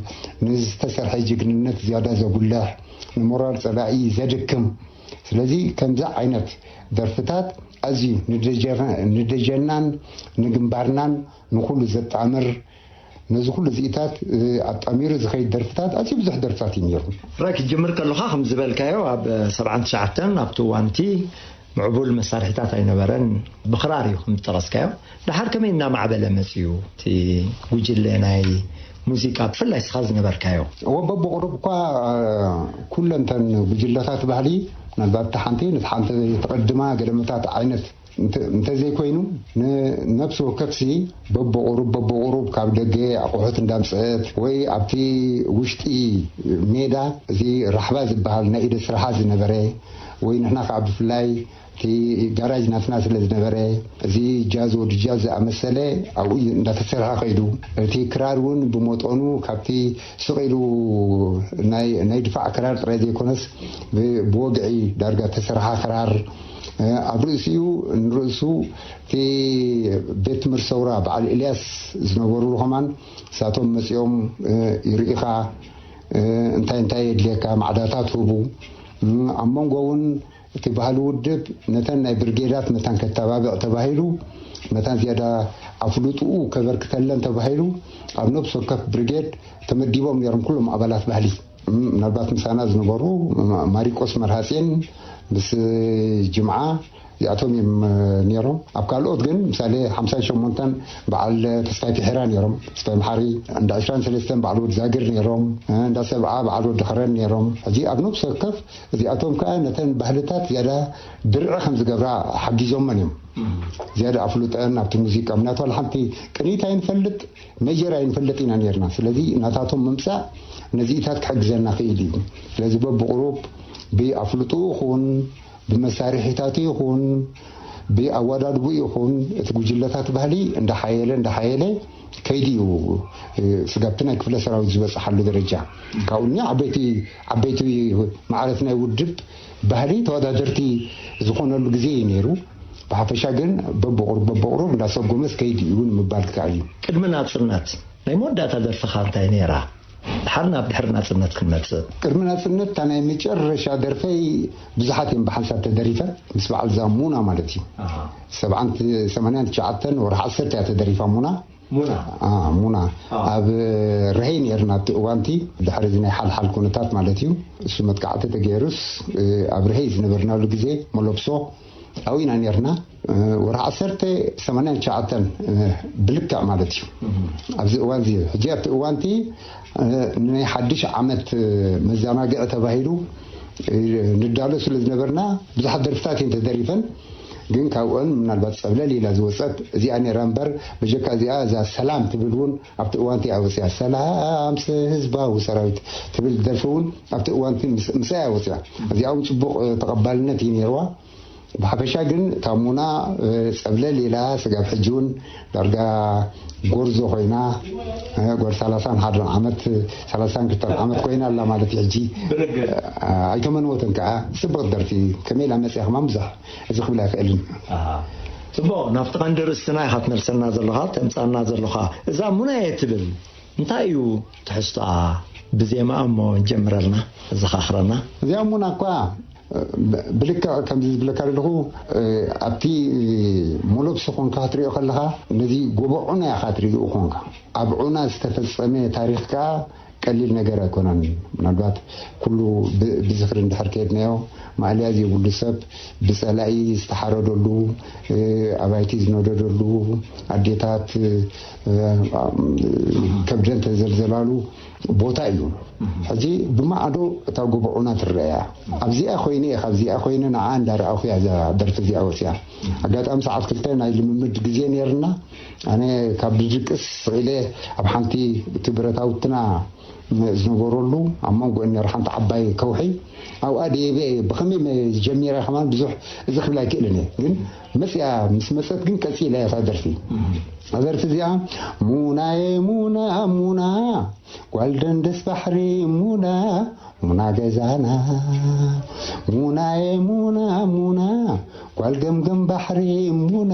ንዝተሰርሐ ጅግንነት ዝያዳ ዘጉልሕ ንሞራል ፀላኢ ዘድክም ስለዚ ከምዚ ዓይነት ደርፍታት ኣዝዩ ንደጀናን ንግንባርናን ንኩሉ ዘጣምር ነዚ ኩሉ እዚኢታት ኣጣሚሩ ዝኸይድ ደርፍታት ኣዝዩ ብዙሕ ደርፍታት እዩ ነይሩ። ራይ ክትጅምር ከለኻ ከም ዝበልካዮ ኣብ ሰብዓን ትሽዓተን ኣብቲ እዋንቲ ምዕቡል መሳርሒታት ኣይነበረን። ብክራር እዩ ከም ዝጠቐስካዮ። ደሓር ከመይ እናማዕበለ መፅዩ እቲ ጉጅለ ናይ ሙዚቃ ብፍላይ ስኻ ዝነበርካዮ? እወ በብቑሩብ እኳ ኩለንተን ጉጅለታት ባህሊ ምናልባት እቲ ሓንቲ ነቲ ሓንቲ ተቐድማ ገለመታት ዓይነት እንተዘይኮይኑ ንነብሲ ወከፍሲ በብቑሩብ በብቑሩብ ካብ ደገ ኣቑሑት እንዳምፀአት ወይ ኣብቲ ውሽጢ ሜዳ እዚ ራሕባ ዝበሃል ናይ ኢደ ስራሓ ዝነበረ ወይ ንሕና ከዓ ብፍላይ እቲ ጋራጅ ናትና ስለ ዝነበረ እዚ ጃዝ ወዲ ጃዝ ዝኣመሰለ ኣብኡ እንዳተሰርሐ ከይዱ እቲ ክራር እውን ብመጠኑ ካብቲ ስቕ ኢሉ ናይ ድፋዕ ክራር ጥራይ ዘይኮነስ ብወግዒ ዳርጋ ተሰርሓ ክራር ኣብ ርእሲኡ ንርእሱ እቲ ቤት ትምህርቲ ሰውራ በዓል ኤልያስ ዝነበሩ ከማን ንሳቶም መፂኦም ይርኢኻ እንታይ እንታይ የድልየካ ማዕዳታት ህቡ ኣብ መንጎ እውን እቲ ባህሊ ውድብ ነተን ናይ ብርጌዳት መታን ከተባብዕ ተባሂሉ መታን ዝያዳ ኣፍልጥኡ ከበርክተለን ተባሂሉ ኣብ ነብሲ ወከፍ ብርጌድ ተመዲቦም ነይሮም ኩሎም ኣባላት ባህሊ ምናልባት ምሳና ዝነበሩ ማሪቆስ መርሃፅን ምስ ጅምዓ እዚኣቶም እዮም ነይሮም። ኣብ ካልኦት ግን ምሳሌ ሓምሳን ሸሞንተን በዓል ተስፋይ ፊሕራ ነይሮም። ተስፋይ መሓሪ፣ እንዳ ዕስራን ሰለስተን በዓል ወዲ ዛግር ነይሮም። እንዳ ሰብዓ በዓል ወዲ ኸረን ነይሮም። ሕጂ ኣብ ነብሲ ወከፍ እዚኣቶም ከኣ ነተን ባህልታት ዝያዳ ድርዒ ከም ዝገብራ ሓጊዞመን እዮም። ዝያዳ ኣፍልጠን ኣብቲ ሙዚቃ፣ ምክንያቱ ዋላ ሓንቲ ቅኒት ኣይንፈልጥ፣ መጀር ኣይንፈልጥ ኢና ነርና። ስለዚ ናታቶም ምምጻእ ነዚኢታት ክሕግዘና ክእል እዩ። ስለዚ በብቕሩብ ብኣፍልጡ ይኹን ብመሳርሒታቱ ይኹን ብኣወዳድቡ ይኹን እቲ ጉጅለታት ባህሊ እንዳሓየለ እንዳሓየለ ከይዲ እዩ። ስጋብቲ ናይ ክፍለ ሰራዊት ዝበፅሓሉ ደረጃ ካብኡ እኒ ዓበይቲ ዓበይቲ ማዕረት ናይ ውድብ ባህሊ ተወዳደርቲ ዝኾነሉ ግዜ እዩ ነይሩ። ብሓፈሻ ግን በብቑሩብ በብቑሩብ እንዳሰጎመስ ከይዲ እዩ ንምባል ክከኣል እዩ። ቅድሚ ናፅነት ናይ መወዳእታ ደርፍኻ እንታይ ነይራ? ድሓር ናብ ድሕሪ ናፅነት ክንመፅእ። ቅድሚ ናፅነት እታ ናይ መጨረሻ ደርፈይ ብዙሓት እዮም ብሓንሳብ ተደሪፈ ምስ በዓል ዛ ሙና ማለት እዩ። ሰብዓን ሰማንያን ትሽዓተን ወርሒ ዓሰርተ እያ ተደሪፋ ሙና። ሙና። ሙና ኣብ ረሀይ ነርና ኣብቲ እዋንቲ ድሕሪ እዚ ናይ ሓልሓል ኩነታት ማለት እዩ። እሱ መጥቃዕቲ ተገይሩስ ኣብ ረሀይ ዝነበርናሉ ግዜ መለብሶ ኣብኡ ኢና ነርና። ወርሒ ዓሰርተ ሰማንያን ትሽዓተን ብልክዕ ማለት እዩ። ኣብዚ እዋን እዚ ሕጂ ኣብቲ እዋንቲ ናይ ሓድሽ ዓመት መዘናግዒ ተባሂሉ ንዳሎ ስለ ዝነበርና ብዙሓት ደርፍታት እየን ተደሪፈን። ግን ካብኡን ምናልባት ፀብለል ኢላ ዝወፀት እዚኣ ነይራ እምበር በጀካ እዚኣ እዛ ሰላም ትብል እውን ኣብቲ እዋንቲ እያ ወፅያ። ሰላም ህዝባዊ ሰራዊት ትብል ደርፊ እውን ኣብቲ እዋንቲ ምስኣ እያ ወፅያ። እዚኣ እውን ፅቡቕ ተቐባልነት እዩ ነይርዋ። ብሓፈሻ ግን እታ ሙና ፀብለል ኢላ ስጋብ ሕጂ እውን ዳርጋ ጎርዞ ኮይና ጓል ሰላሳን ሓደን ዓመት ሰላሳን ክልተን ዓመት ኮይና ኣላ ማለት እዩ። ሕጂ ኣይተመንወትን ከዓ። ፅብቕቲ ደርፊ ከመይ ኢላ መፅያ ከማን ብዙሕ እዚ ክብል ኣይክእልን። ፅቡቕ፣ ናብቲ ቀንዲ ርእስትና ኢኻ ትመልሰና ዘለኻ ተምፃና ዘለኻ። እዛ ሙና እየ ትብል እንታይ እዩ ትሕዝቶኣ? ብዜማኣ እሞ ጀምረልና ዘኻኽረና። እዚኣ ሙና እኳ ብልክዕ ከምዚ ዝብለካ ዘለኹ ኣብቲ ሞሎብሲ ኮንካ ክትሪኦ ከለኻ ነዚ ጎቦ ዑና ኢኻ ትሪኡ ኮንካ። ኣብ ዑና ዝተፈጸመ ታሪኽ ከኣ ቀሊል ነገር ኣይኮነን። ምናልባት ኩሉ ብዝኽሪ እንድሕር ከየድናዮ ማእለያ ዘይብሉ ሰብ ብጸላኢ ዝተሓረደሉ፣ ኣባይቲ ዝነደደሉ፣ ኣዴታት ከብደን ተዘልዘላሉ ቦታ እዩ። ሕጂ ብማዕዶ እታ ጎቦ ዑና ትረኣያ ኣብዚኣ ኮይነ እየ ካብዚኣ ኮይነ ንዓ እንዳረኣኹ እያ እዛ ደርፊ እዚኣ ወፅያ። ኣጋጣሚ ሰዓት ክልተ ናይ ልምምድ ግዜ ነይርና። ኣነ ካብ ድድቅስ ስቕ ኢለ ኣብ ሓንቲ እቲ ብረታውትና ዝነበረሉ ኣብ መንጎ ነር ሓንቲ ዓባይ ከውሒ ኣብኣ ደየበ ብኸመይ ጀሚረ ከማን ብዙሕ እዚ ክብል ኣይክእልን እየ። ግን መፅያ ምስ መፀት ግን ቀፂላ እያ እታ ደርፊ። እዛ ደርፊ እዚኣ ሙናየ ሙና ሙና ጓል ደንደስ ባሕሪ ሙና ሙና ገዛና ሙናየ ሙና ሙና ጓል ገምገም ባሕሪ ሙና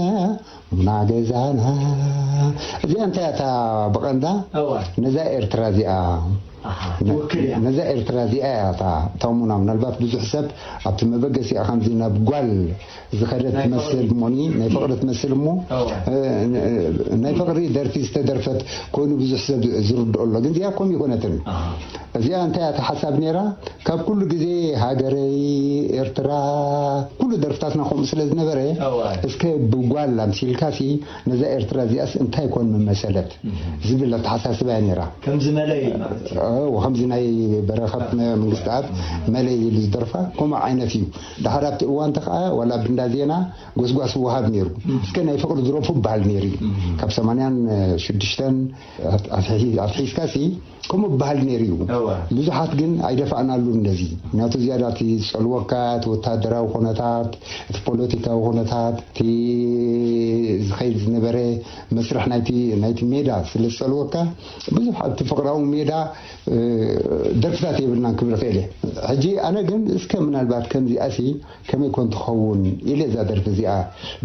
ሙና ገዛና። እዚኣ እንታይ እታ ብቐንዳ ነዛ ኤርትራ እዚኣ ነዛ ኤርትራ እዚኣ እያ እታ ሙና። ምናልባት ብዙሕ ሰብ ኣብቲ መበገሲኣ ከምዚ ናብ ጓል ዝኸደት ትመስል እሞኒ ናይ ፍቕሪ ትመስል እሞ ናይ ፍቕሪ ደርፊ ዝተደርፈት ኮይኑ ብዙሕ ሰብ ዝርድኦ ኣሎ። ግን እዚኣ ከም ይኮነትን። እዚኣ እንታይ እያ ሓሳብ ነይራ? ካብ ኩሉ ግዜ ሃገረይ ኤርትራ ኩሉ ደርፍታትና ከምኡ ስለ ዝነበረ እስከ ብጓል ኣምሲልካሲ ነዛ ኤርትራ እዚኣስ እንታይ ኮን ምመሰለት ዝብል ኣተሓሳስባ እያ ነይራ። ከምዚ መለይ ማለት እዩ። ከምዚ ናይ በረኸት መንግስታት መለይ ኢሉ ዝደርፋ ከምኡ ዓይነት እዩ። ድሓር ኣብቲ እዋንቲ ከዓ ዋላ ብንዳ ዜና ጎስጓስ ይወሃብ ነይሩ። እስከ ናይ ፍቕሪ ድረፉ ይበሃል ነይሩ እዩ። ካብ ሰማንያን ሽዱሽተን ኣትሒዝካ ሲ ከምኡ ይበሃል ነይሩ እዩ። ብዙሓት ግን ኣይደፋእናሉን ነዚ። ምክንያቱ ዝያዳ እቲ ዝጸልወካ እቲ ወታደራዊ ኩነታት፣ እቲ ፖለቲካዊ ኩነታት፣ እቲ ዝኸይድ ዝነበረ መስርሕ ናይቲ ናይቲ ሜዳ ስለ ዝጸልወካ ብዙሕ ኣብቲ ፍቕራዊ ሜዳ ደርፍታት የብልናን ክብል እኽእል እየ። ሕጂ ኣነ ግን እስከ ምናልባት ከምዚኣሲ ከመይ ኮን ትኸውን ኢለ እዛ ደርፊ እዚኣ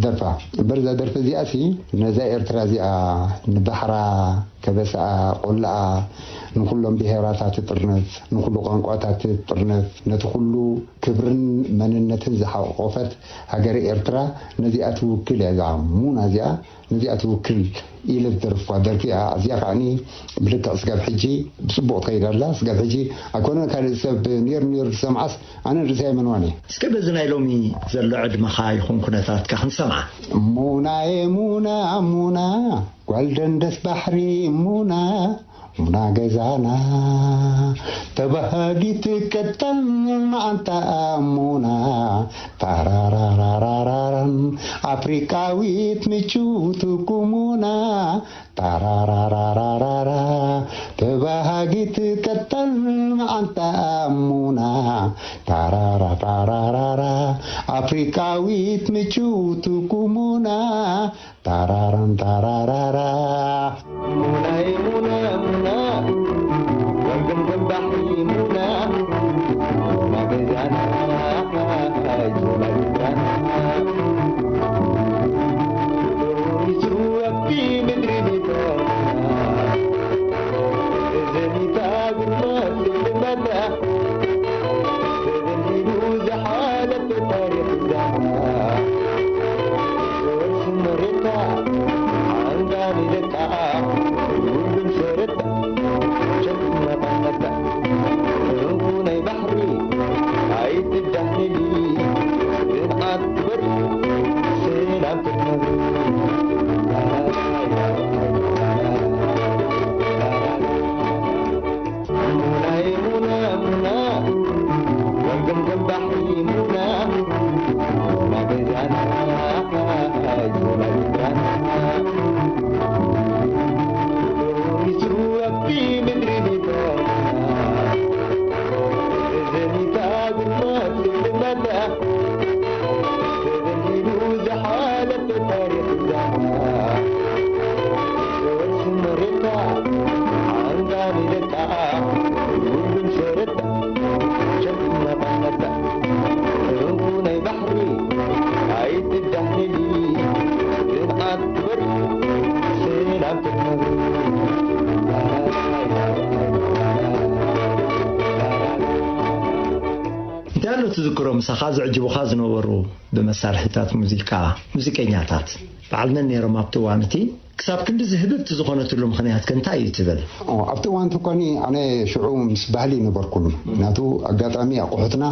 ደርፋ እምበር እዛ ደርፊ እዚኣሲ ነዛ ኤርትራ እዚኣ ንባሕራ ከበሳኣ ቆላኣ ንኹሎም ብሄራታት ትጥርነፍ፣ ንኹሉ ቋንቋታት ትጥርነፍ፣ ነቲ ኩሉ ክብርን መንነትን ዝሓቆፈት ሃገረ ኤርትራ ነዚኣ ትውክል እያ። እዛ ሙና እዚኣ ነዚኣ ትውክል ኢለ ዝደረፍኳ ደርፊ እያ። እዚኣ ከዓኒ ብልክዕ ስጋብ ሕጂ ብጽቡቕ ትኸይድ ኣላ። ስጋብ ሕጂ ኣይኮነን ካልእ ሰብ ነይሩ ነይሩ ዝሰምዓስ ኣነ ርእሰይ ኣይመንዋን እየ። እስከ በዚ ናይ ሎሚ ዘሎ ዕድመኻ ይኹን ኩነታትካ ክንሰምዓ። ሙናየ ሙና ሙና ጓል ደንደስ ባሕሪ ሙና ሙና ገዛና ተባሃጊት ቀጠን መዓንታ ሙና ታራራራራራን ኣፍሪቃዊት ምችውቲ ኩሙና ታራራራራራራ ተባሃጊት ቀጠን መዓንታ ሙና ታራራራራራ ኣፍሪቃዊት ምችውቲ ኩሙና ታራራን ታራራራ ሙናይ ሙና ሙና ወርቅን ገባሒ ሙና ሙና ገዛና ሙና ገዛና ሎሚሱ ኣብቲ ምድሪ ቤታና ተዘሚታ ግርማ ትልመና ተዘንቢሉ ዝሓለፈ ታሪኽ ዛና ወርሲ መሬታ ዓንዳኒ ደቃ ሁሉም ሰረታ ሸክመ ቐመታ እንቁ ናይ ባሕሪ ኣይትዳህሊ ጽንዓት ትበሪ ሰላም ትነብሪ ሙናይ ሙና ሙና ወርቅን ገባሒ ሙና ሙና ገዛና ሙና ገዛና ሎሚሱ ኣብቲ ምድሪ ቤታና ተዘሚታ ግርማ ትልመና ተዘንቢሉ ዝሓለፈ ታሪኽ ዛና ወርሲ መሬታ ዓንዳኒ ደቃ ሁሉም ሰረታ ሸክመ ቐመታ እንቁ ናይ ባሕሪ ኣይትዳህሊ ጽንዓት ትበሪ ሰላም ትነብሪ እንታይ ኣሎ ትዝክሮ ምሳኻ ዝዕጅቡኻ ዝነበሩ ብመሳርሒታት ሙዚቃ ሙዚቀኛታት በዓል መን ነይሮም ኣብቲ እዋን እቲ ክሳብ ክንድዚ ህብብቲ ዝኾነትሉ ምኽንያት ከ እንታይ እዩ ትብል ኣብቲ እዋን እቲ ኮኒ ኣነ ሽዑ ምስ ባህሊ ነበርኩን ናቱ ኣጋጣሚ ኣቑሑትና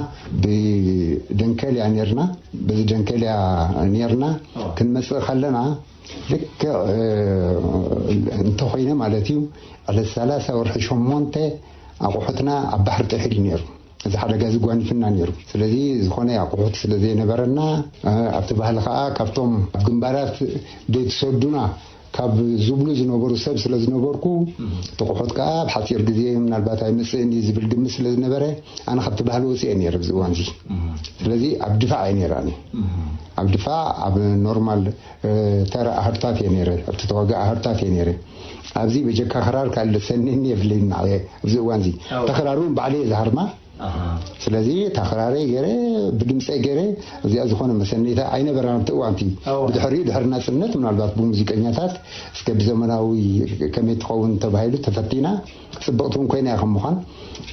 ብደንከል እያ ነርና በዚ ደንከል እያ ነርና ክንመፅእ ከለና ልክዕ እንተኾይነ ማለት እዩ ዕለት ሰላሳ ወርሒ ሸሞንተ ኣቑሑትና ኣብ ባሕሪ ጥሒሉ ነይሩ እዚ ሓደጋ እዚ ጓኒፍና ነይሩ ስለዚ ዝኾነ ኣቑሑት ስለ ዘይነበረና ኣብቲ ባህሊ ከዓ ካብቶም ኣብ ግንባራት ዘይትሰዱና ካብ ዝብሉ ዝነበሩ ሰብ ስለ ዝነበርኩ እቲ ኣቑሑት ከዓ ኣብ ሓፂር ግዜ ምናልባት ኣይመፅእን እዩ ዝብል ግምት ስለ ዝነበረ ኣነ ካብቲ ባህሊ ወፂአ ነይረ ኣብዚ እዋን እዚ ስለዚ ኣብ ድፋዕ እየ ነይረ ኣነ ኣብ ድፋዕ ኣብ ኖርማል ተራ ኣህርታት እየ ነይረ ኣብቲ ተዋጋ ኣህርታት እየ ነይረ ኣብዚ በጀካ ክራር ካልእ ሰኒኒ የብለይን ንዓየ ኣብዚ እዋን እዚ ተክራር እውን ባዕለየ ዝሃርማ ስለዚ እታ ክራረይ ገይረ ብድምፀይ ገይረ እዚኣ ዝኾነ መሰነይታ ኣይነበራን ኣብቲ እዋንቲ ብድሕሪኡ ድሕሪ ናፅነት ምናልባት ብሙዚቀኛታት እስከ ብዘመናዊ ከመይ ትኸውን ተባሂሉ ተፈቲና ፅብቕቲ እውን ኮይና እያ ከም ምዃን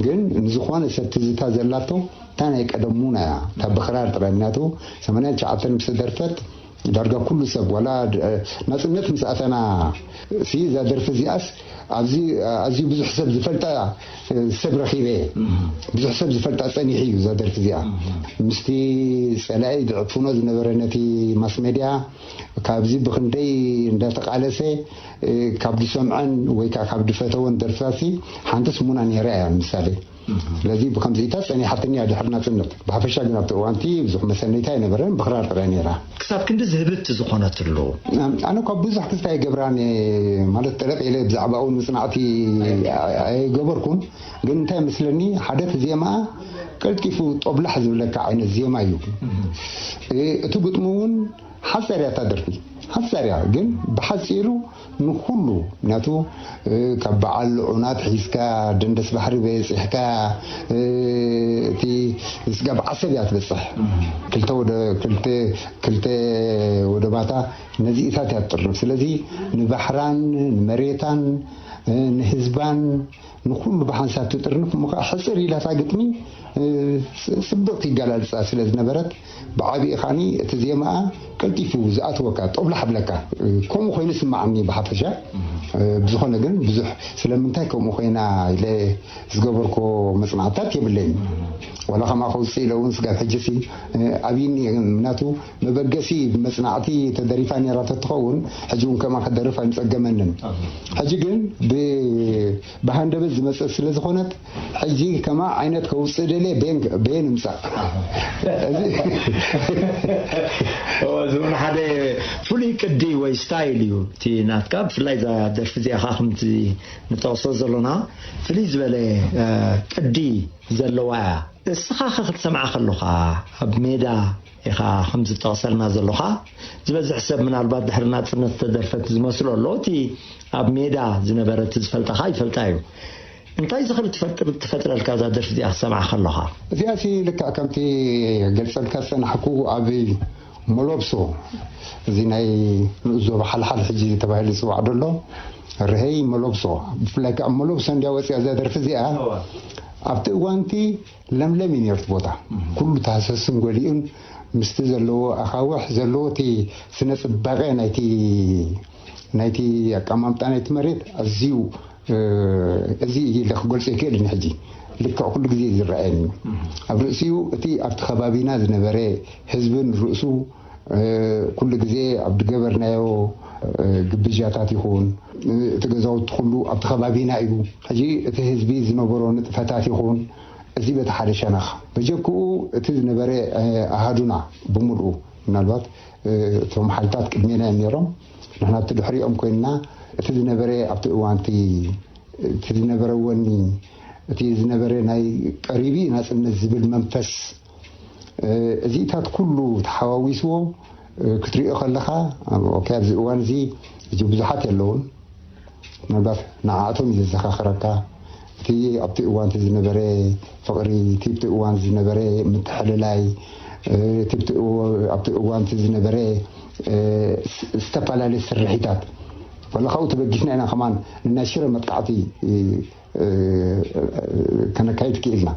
ግን ንዝኾነ ሰብ ትዝታ ዘላቶ እታ ናይ ቀደም ሙና እያ እታ ብክራር ጥራይ ምክንያቱ ሰማንያን ትሽዓተን ምስ ተደርፈት ዳርጋ ኩሉ ሰብ ዋላ ናፅነት ምስ ኣተና ሲ እዛ ደርፊ እዚኣስ ኣብዚ ኣዝዩ ብዙሕ ሰብ ዝፈልጣ ሰብ ረኺበ ብዙሕ ሰብ ዝፈልጣ ፀኒሑ እዩ እዛ ደርፊ እዚኣ ምስቲ ፀላኢ ዝዕፍኖ ዝነበረ ነቲ ማስ ሜድያ ካብዚ ብክንደይ እንዳተቃለሰ ካብ ዝሰምዐን ወይ ከዓ ካብ ዝፈተወን ደርፍታሲ ሓንቲ ስሙና ነይራ እያ ምሳሌ ስለዚ ብከምዚኢታት ጸኒሓትኒ እያ ድሕሪ ናጽነት። ብሓፈሻ ግን ኣብቲ እዋንቲ ብዙሕ መሰነይታ ኣይነበረን፣ ብኽራር ጥራይ ነይራ። ክሳብ ክንዲ ዝህብት ዝኾነትሉ። ኣነ እኳ ብዙሕ ክስታይ ገብራን ማለት ጠለቕ ኢለ ብዛዕባኡ ንጽናዕቲ ኣይገበርኩን፣ ግን እንታይ መስለኒ ሓደ እቲ ዜማኣ ቀልጢፉ ጦብላሕ ዝብለካ ዓይነት ዜማ እዩ። እቲ ግጥሚ እውን ሓጸር እያ እታ ደርፊ፣ ሓጸር እያ ግን ብሓጺሩ ንኹሉ ምክንያቱ ካብ በዓል ዑናት ሒዝካ ደንደስ ባሕሪ በጺሕካ እቲ ስጋብ ዓሰብ እያ ትበጽሕ ክልተ ወደ ክልተ ክልተ ወደባታ ነዚኢታት እያ ትጥርንፍ ስለዚ ንባሕራን ንመሬታን ንህዝባን ንኹሉ ብሓንሳብ ትጥርንፍ እሞ ከዓ ሕፅር ኢላታ ግጥሚ ጽብቕቲ ይገላልፃ ስለ ዝነበረት ብዓብዪ ኻኒ እቲ ዜማኣ ቀልጢፉ ዝኣትወካ ጦብላሕ ብለካ። ከምኡ ኮይኑ ስማዓኒ ብሓፈሻ። ብዝኾነ ግን ብዙሕ ስለምንታይ ከምኡ ኮይና ኢለ ዝገበርኮ መፅናዕታት የብለይን። ዋላ ከማ ከውፅእ ኢለ እውን ስጋብ ሕጂ ሲ ኣብይኒ ምናቱ መበገሲ ብመፅናዕቲ ተደሪፋ ነራ ተትኸውን ሕጂ እውን ከማ ክደርፍ ኣይምፀገመንን። ሕጂ ግን ብሃንደበት ዝመፀት ስለ ዝኾነት ሕጂ ከማ ዓይነት ከውፅእ ደልየ በየን ምፃእ። እዚ ሓደ ፍሉይ ቅዲ ወይ ስታይል እዩ እቲ ናትካ። ብፍላይ እዛ ደርፊ እዚኣ ከዓ ከምቲ ንጠቕሶ ዘሎና ፍልይ ዝበለ ቅዲ ዘለዋ እያ። እስኻ ኸ ክትሰምዓ ከሎኻ ኣብ ሜዳ ኢኻ ከምዚ ትጠቕሰልና ዘሎኻ ዝበዝሕ ሰብ ምናልባት ድሕሪ ናፅነት ዝተደርፈት ዝመስሎ ኣሎ። እቲ ኣብ ሜዳ ዝነበረ እቲ ዝፈልጣኻ ይፈልጣ እዩ። እንታይ ዝኽእል ትፈጥር ትፈጥረልካ እዛ ደርፊ እዚኣ ክትሰምዓ ከሎኻ? እዚኣ ሲ ልክዕ ከምቲ ገልጸልካ ዝጸናሕኩ ኣብ ሞሎብሶ እዚ ናይ ንኡስ ዞባ ሓልሓል ሕጂ ተባሂሉ ዝፅዋዕ ደሎ ርሀይ መሎብሶ ብፍላይ ከዓ መሎብሶ እንዲያ ወፂኣ እዛ ደርፊ እዚኣ ኣብቲ እዋንቲ ለምለም እዩ ነርት ቦታ ኩሉ ተሃሰስን ጎሊኡን ምስቲ ዘለዎ ኣኻውሕ ዘለዎ እቲ ስነ ፅባቐ ናይቲ ናይቲ ኣቀማምጣ ናይቲ መሬት ኣዝዩ እዚ ኢለ ክገልፆ ይክእል ኒ ሕጂ ልክዕ ኩሉ ግዜ ዝረኣየኒ ኣብ ርእሲኡ እቲ ኣብቲ ከባቢና ዝነበረ ህዝብን ርእሱ ኩሉ ግዜ ኣብ ዝገበርናዮ ግብጃታት ይኹን እቲ ገዛውቲ ኩሉ ኣብቲ ከባቢና እዩ ሕጂ እቲ ህዝቢ ዝነበሮ ንጥፈታት ይኹን እዚ በቲ ሓደ ሸነኽ በጀክኡ እቲ ዝነበረ ኣሃዱና ብምልኡ ምናልባት እቶም ሓይልታት ቅድሜና እዮም ነይሮም ንሕና ኣብቲ ድሕሪኦም ኮይንና እቲ ዝነበረ ኣብቲ እዋንቲ እቲ ዝነበረ ወኒ እቲ ዝነበረ ናይ ቀሪቢ ናፅነት ዝብል መንፈስ እዚታት ኩሉ ተሓዋዊስዎ ክትሪኦ ከለኻ ኣብዚ እዋን እዚ እዚ ብዙሓት የለውን ምናልባት ንዓኣቶም እዩ ዘዘኻኽረካ እቲ ኣብቲ እዋን እቲ ዝነበረ ፍቕሪ እቲ ኣብቲ እዋን ዝነበረ ምትሕልላይ እቲ ኣብቲ እዋን እቲ ዝነበረ ዝተፈላለየ ስርሒታት ወላ ካብኡ ተበጊስና ኢና ከማን ንናይ ሽረ መጥቃዕቲ ከነካይድ ክኢልና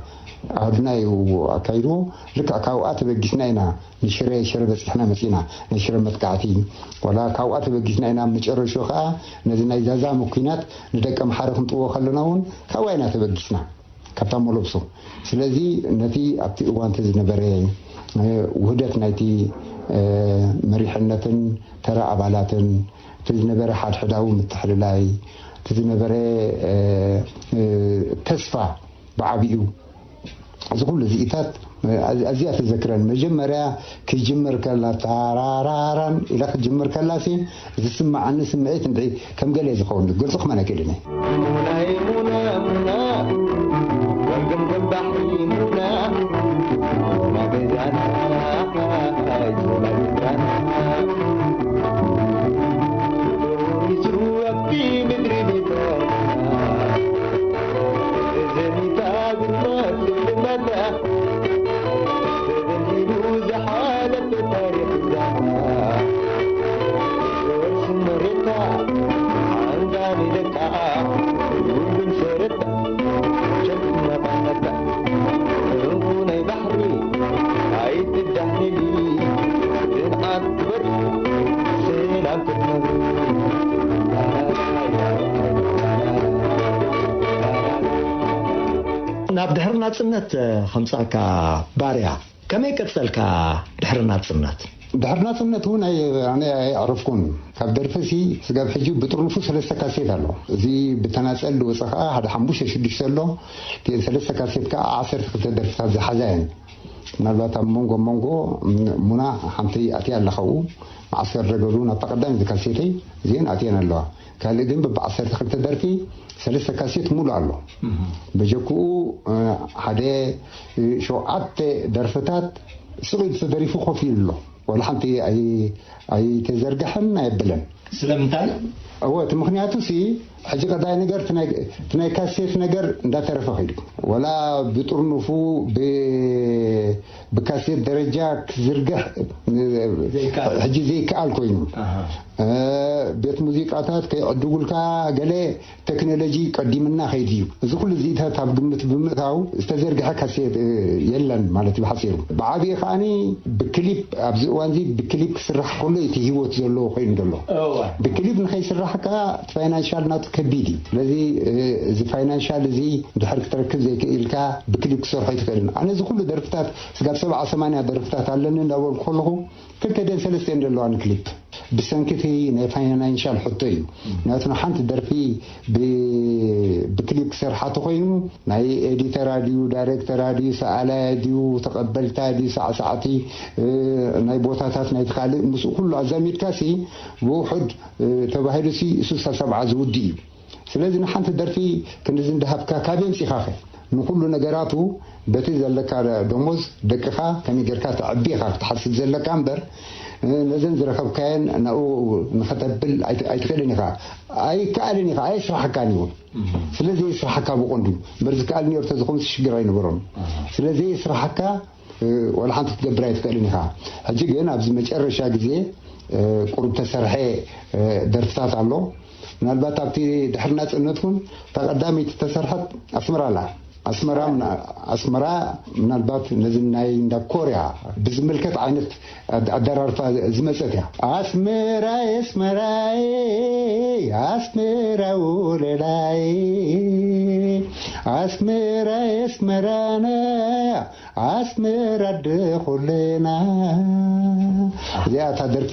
ኣህዱና እዩ ኣካይድዎ ልክዕ ካብኣ ተበጊስና ኢና ንሽረ ሽረ በፂሕና መፂና ናይ ሽረ መጥቃዕቲ ዋላ ካብኣ ተበጊስና ኢና መጨረሾ ከዓ ነዚ ናይ ዛዛሚ ኩናት ንደቂ ኣምሓረ ክንጥዎ ከለና እውን ካብኣ ኢና ተበጊስና ካብታ መለብሶ ስለዚ ነቲ ኣብቲ እዋንቲ ዝነበረ ውህደት ናይቲ መሪሕነትን ተራ ኣባላትን እቲ ዝነበረ ሓድሕዳዊ ምትሕልላይ እቲ ዝነበረ ተስፋ ብዓብኡ እዚ ኩሉ እዚኢታት ኣዝያ ተዘክረን መጀመርያ ክጅምር ከላ ታራራራን ኢላ ክጅምር ከላ ሲ ዝስማዓኒ ስምዒት እንድዒ ከም ገለ ዝኸውን ግልፂ ክመን ኣይክእልን እየ። ሙናይ ሙና ሙና ወርግም ገባሕ ሙና ሙና ገዛና ዞላ ገዛና ዞላ ገዛና ናብ ድሕሪ ናፅነት ከምፃእካ ባርያ ከመይ ቀፀልካ ድሕሪ ናፅነት? ድሕሪ ናፅነት እውን ኣነ ኣይዕረፍኩን ካብ ደርፊ ሲ ስጋብ ሕጂ ብጥርንፉ ሰለስተ ካሴት ኣሎ እዚ ብተናፀል ዝወፀ ከዓ ሓደ ሓሙሽተ ሽዱሽተ ኣሎ እቲአን ሰለስተ ካሴት ከዓ ዓሰርተ ክልተ ደርፍታት ዝሓዛ እየን ምናልባት ኣብ መንጎ መንጎ ሙና ሓንቲ ኣትያ ኣለኻኡ መዓስከር ደገሉ ናብታ ቀዳመይቲ ካሴተይ እዚአን ኣትየን ኣለዋ ካልእ ግን በብዓሰርተ ክልተ ደርፊ ሰለስተ ካሴት ሙሉ ኣሎ በጀክኡ ሓደ ሸውዓተ ደርፍታት ስቕ ኢሉ ተደሪፉ ኮፍ ኢሉ ኣሎ ዋላ ሓንቲ ኣይተዘርግሐን ኣየብለን ስለምንታይ እወ እቲ ምክንያቱ ሲ ሕጂ ቀዳይ ነገር እቲ ናይ ካሴት ነገር እንዳተረፈ ኸይዱ ወላ ብጥርኑፉ ብካሴት ደረጃ ክዝርግሕ ሕጂ ዘይከኣል ኮይኑ ቤት ሙዚቃታት ከይዕድጉልካ፣ ገለ ቴክኖሎጂ ቀዲምና ከይድ እዩ። እዚ ኩሉ እዚታት ኣብ ግምት ብምእታው ዝተዘርግሐ ካሴት የለን ማለት እዩ ብሓፂሩ። ብዓብዪ ከዓኒ ብክሊፕ፣ ኣብዚ እዋን እዚ ብክሊፕ ክስራሕ ከሎ እቲ ህይወት ዘለዎ ኮይኑ ዘሎ። ብክሊፕ ንኸይስራሕ ከዓ ፋይናንሻል ናቱ ከቢድ እዩ። ስለዚ እዚ ፋይናንሻል እዚ ድሕር ክትረክብ ዘይክእልካ ብክሊፕ ክሰርሖ ኣይትኽእልን። ኣነ እዚ ኩሉ ደርፍታት ስጋብ ሰብዓ ሰማንያ ደርፍታት ኣለኒ እንዳበልኩ ከለኹ ክልተ ደን ሰለስተ ዘለዋ ንክሊፕ ብሰንኪ እቲ ናይ ፋይናንሻል ሕቶ እዩ። ምክንያቱ ንሓንቲ ደርፊ ብክሊፕ ክሰርሓ ተኮይኑ ናይ ኤዲተር ድዩ፣ ዳይሬክተር ድዩ፣ ሰኣላይ ድዩ፣ ተቐበልታ ድዩ፣ ሳዕሳዕቲ ናይ ቦታታት ናይቲ ካልእ ምስኡ ኩሉ ኣዛሚድካ ሲ ብውሑድ ተባሂሉ ሲ ሱሳ ሰብዓ ዝውዲ እዩ። ስለዚ ንሓንቲ ደርፊ ክንድዚ እንዳሃብካ ካበይ ኣምፂኻኸ ንኩሉ ነገራቱ በቲ ዘለካ ደሞዝ ደቅኻ ከመይ ጌርካ ተዕቢ ኢኻ ክትሓስብ ዘለካ እምበር ነዘን ዝረኸብካየን ናብኡ ንኸተብል ኣይትኽእልን ኢኻ። ኣይከኣልን ኢኻ፣ ኣየስራሓካን እዩ። ስለ ዘየስራሓካ ብቐንዱ እምበር ዝከኣል ነሩ ተዝኸውን ሽግር ኣይነበሮም። ስለ ዘየስራሓካ ዋላ ሓንቲ ክትገብር ኣይትኽእልን ኢኻ። ሕጂ ግን ኣብዚ መጨረሻ ግዜ ቁሩብ ተሰርሐ ደርፍታት ኣሎ። ምናልባት ኣብቲ ድሕሪ ናፅነት እውን እታ ቀዳመይቲ ተሰርሐት ኣስመራ ኣላ። ኣስመራ ኣስመራ ምናልባት ነዚ ናይ እንዳ ኮርያ ብዝምልከት ዓይነት ኣደራርፋ ዝመፀት እያ። ኣስመራ ኣስመራ ኣስመራ ወለላይ ኣስመራ ኣስመራና ኣስመራ ድኹልና እዚኣ እታ ደርፊ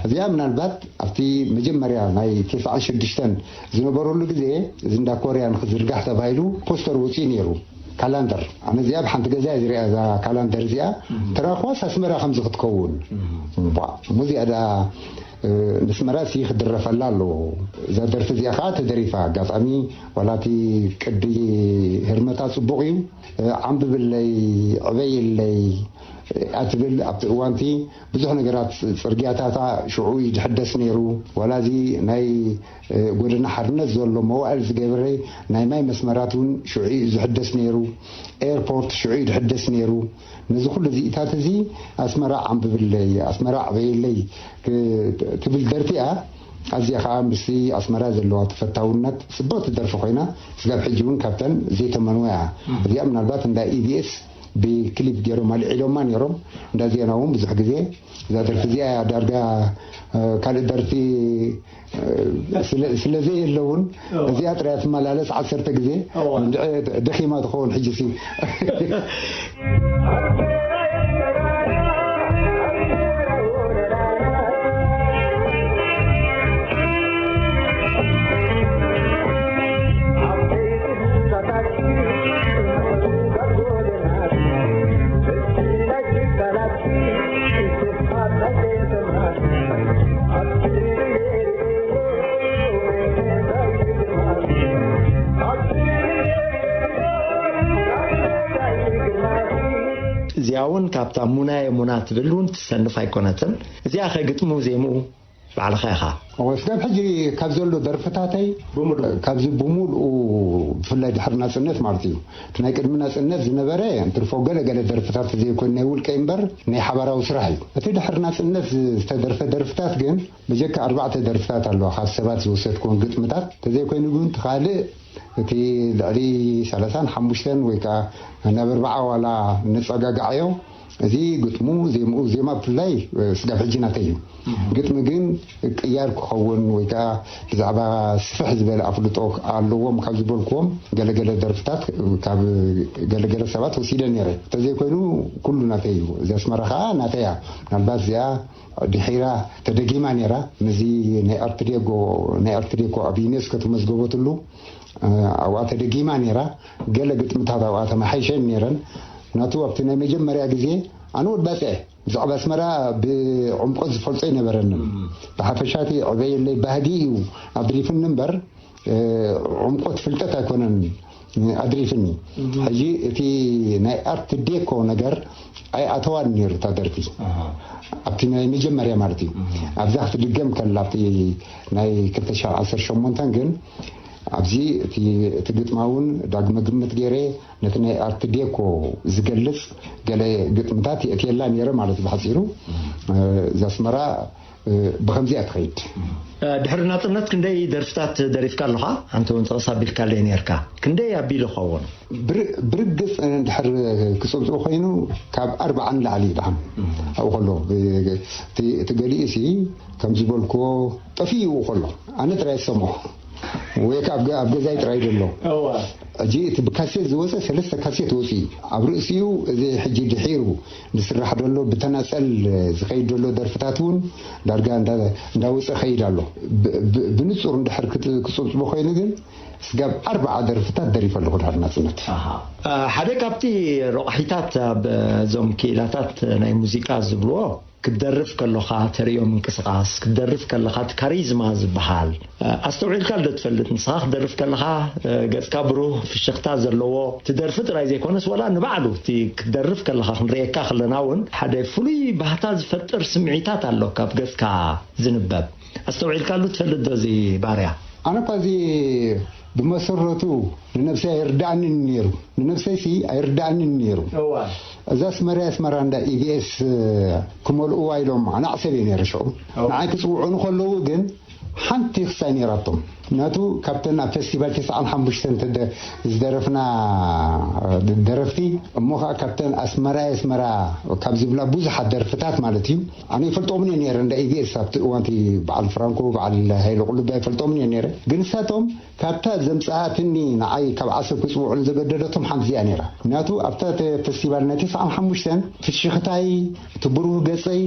እዚኣ ምናልባት ኣብቲ መጀመርያ ናይ ተስዓን ሽዱሽተን ዝነበረሉ ግዜ እዚ እንዳ ኮርያ ንክዝርጋሕ ተባሂሉ ፖስተር ወፂኡ ነይሩ። ካላንደር ኣነ እዚኣ ብሓንቲ ገዛ እየ ዝሪኣ እዛ ካላንደር እዚኣ ተራኽባስ ኣስመራ ከምዚ ክትከውን ሙዚኣ ዳ ንስመራ ሲ ክድረፈላ ኣለዎ። እዛ ደርፊ እዚኣ ከዓ ተደሪፋ ኣጋጣሚ ዋላ እቲ ቅዲ ህርመታ ፅቡቕ እዩ። ዓንብብለይ ዕበይለይ ኣትብል ኣብቲ እዋንቲ ብዙሕ ነገራት ፅርግያታታ ሽዑ እዩ ዝሕደስ ነይሩ። ዋላ እዚ ናይ ጎደና ሓርነት ዘሎ መዋእል ዝገበረ ናይ ማይ መስመራት እውን ሽዑ እዩ ዝሕደስ ነይሩ። ኤርፖርት ሽዑ እዩ ዝሕደስ ነይሩ። ነዚ ኩሉ እዚኢታት እዚ ኣስመራ ዓንብብለይ ኣስመራ ዕበይለይ ትብል ደርፊ እያ። ኣዚኣ ከዓ ምስቲ ኣስመራ ዘለዋ ተፈታውነት ፅብቕቲ ደርፊ ኮይና ስጋብ ሕጂ እውን ካብተን ዘይተመንዋ እያ። እዚኣ ምናልባት እንዳ ኢቢኤስ ብክሊፕ ገይሮም ኣልዒሎማ ነይሮም። እንዳ ዜና እውን ብዙሕ ግዜ እዛ ደርፊ እዚኣ እያ ዳርጋ ካልእ ደርፊ ስለዘየለ እውን እዚኣ ጥራያ ትመላለስ ዓሰርተ ግዜ ደኺማ ትኸውን ሕጂ ሲ እዚኣ እውን ካብታ ሙናየ ሙና ትብል እውን ትሰንፍ ኣይኮነትን። እዚኣ ከ ግጥሙ ዜምኡ ባዕልኻ ኢኻ። ወስጋብ ሕጂ ካብ ዘሎ ደርፍታተይ ካብዚ ብምሉኡ ብፍላይ ድሕሪ ናፅነት ማለት እዩ እቲ ናይ ቅድሚ ናፅነት ዝነበረ እንትርፎ ገለገለ ደርፍታት ዘይኮን ናይ ውልቀ እምበር ናይ ሓባራዊ ስራሕ እዩ። እቲ ድሕሪ ናፅነት ዝተደርፈ ደርፍታት ግን ብጀካ ኣርባዕተ ደርፍታት ኣለዋ ካብ ሰባት ዝወሰድኩዎን ግጥምታት ተዘይኮይኑ ግን ካልእ እቲ ልዕሊ ሰላሳን ሓሙሽተን ወይ ከዓ ናብ ኣርባዓ ዋላ ነፀጋጋዓዮ እዚ ግጥሙ ዜምኡ ዜማ ብፍላይ ስጋብ ሕጂ ናተይ እዩ። ግጥሚ ግን ቅያር ክኸውን ወይ ከዓ ብዛዕባ ስፍሕ ዝበለ ኣፍልጦ ኣለዎም ካብ ዝበልኩዎም ገለገለ ደርፍታት ካብ ገለገለ ሰባት ወሲደ ነይረ። እንተዘይኮይኑ ኩሉ ናተይ እዩ። እዚ ኣስመራ ከዓ ናተይ እያ። ምናልባት እዚኣ ድሒራ ተደጊማ ነይራ። ነዚ ናይ ኣርትዴጎ ናይ ኣርትዴኮ ኣብ ዩኔስኮ ተመዝገበትሉ ኣብኣ ተደጊማ ነይራ። ገለ ግጥምታት ኣብኣ ተመሓይሸን ነይረን። ናቱ ኣብቲ ናይ መጀመርያ ግዜ ኣነ ወድ ባፅዐ ብዛዕባ ኣስመራ ብዕምቆት ዝፈልጦ ኣይነበረንን። ብሓፈሻ እቲ ዕበየለይ ባህጊ እዩ ኣድሪፍኒ እምበር ዕምቆት ፍልጠት ኣይኮነን ኣድሪፍኒ። ሕጂ እቲ ናይ ኣርት ዴኮ ነገር ኣይኣተዋን ነይሩ እታ ደርፊ ኣብቲ ናይ መጀመርያ ማለት እዩ። ኣብዛ ክትድገም ከላ ኣብቲ ናይ ክልተ ሽሕን ዓሰርተ ሸሞንተን ግን ኣብዚ እቲ እቲ ግጥማ እውን ዳግመ ግምት ገይረ ነቲ ናይ ኣርት ዴኮ ዝገልጽ ገለ ግጥምታት የእትየላ ነይረ ማለት ብሓጺሩ። እዛ ኣስመራ ብኸምዚኣ ትኸይድ። ድሕሪ ናጽነት ክንደይ ደርፍታት ደሪፍካ ኣለኻ? ሓንቲ እውን ጠቕስ ኣቢልካለይ ነርካ። ክንደይ ኣቢሉ ኸውን? ብርግጽ እንድሕር ክጽብጽቡ ኮይኑ ካብ ኣርባዓ ንላዕሊ እዩ ደሓን ኣብኡ ከሎ እቲ ገሊኡ ሲ ከም ዝበልክዎ ጠፊኡ ከሎ ኣነ ጥራይ ዝሰምዖ ወይ ኣብ ገዛይ ጥራይ ዘሎ ሕጂ እቲ ብካሴት ዝወፀ ሰለስተ ካሴት ወፂኡ ኣብ ርእሲኡ እዚ ሕጂ ድሒሩ ዝስራሕ ዘሎ ብተናፀል ዝኸይድ ዘሎ ደርፍታት እውን ዳርጋ እንዳወፀ ኸይድ ኣሎ። ብንፁር እንድሕር ክፅብፅቦ ኮይኑ ግን ስጋብ ኣርባዓ ደርፍታት ደሪፈ ኣለኹ ድሕሪ ናፅነት። ሓደ ካብቲ ረቑሒታት ኣብ እዞም ክኢላታት ናይ ሙዚቃ ዝብልዎ ክትደርፍ ከለኻ ተርእዮ ምንቅስቃስ ክትደርፍ ከለኻ እቲ ካሪዝማ ዝበሃል ኣስተውዒልካ ዶ ትፈልጥ? ንስኻ ክትደርፍ ከለኻ ገጽካ ብሩህ ፍሽኽታ ዘለዎ ትደርፊ ጥራይ ዘይኮነስ ወላ ንባዕሉ እቲ ክትደርፍ ከለኻ ክንርእየካ ከለና እውን ሓደ ፍሉይ ባህታ ዝፈጥር ስምዒታት ኣሎ ካብ ገጽካ ዝንበብ። ኣስተውዒልካሉ ትፈልጥ ዶ እዚ ባርያ? ኣነ እኳ እዚ ብመሰረቱ ንነብሰይ ኣይርዳእንን ነይሩ። ንነብሰይሲ ኣይርዳእንን ነይሩ። እዛ ኣስመራ ኣስመራ እንዳ ኢቢኤስ ክመልእዋ ኢሎም ኣናዕሰብ እየ ነይረ ሽዑ። ንዓይ ክፅውዑ ከለዉ ግን ሓንቲ ክሳይ ነይራቶም። ምክንያቱ ካብተን ኣብ ፌስቲቫል ተስዓን ሓሙሽተን ዝደረፍና ደረፍቲ እሞ ከዓ ካብተን ኣስመራ ኣስመራ ካብ ዝብላ ብዙሓት ደርፍታት ማለት እዩ። ኣነ ይፈልጦምን እየ ነይረ እንዳ ኢቢኤስ ኣብቲ እዋንቲ በዓል ፍራንኮ በዓል ሃይለ ቁልቢ ኣይፈልጦምን እየ ነይረ። ግን ንሳቶም ካብታ ዘምፅኣትኒ ንዓይ ካብ ዓሰብ ክፅውዑን ዘገደደቶም ሓንቲ እዚኣ ነይራ። ምክንያቱ ኣብታ ፌስቲቫል ናይ ተስዓን ሓሙሽተን ፍሽኽታይ እቲ ብሩህ ገፀይ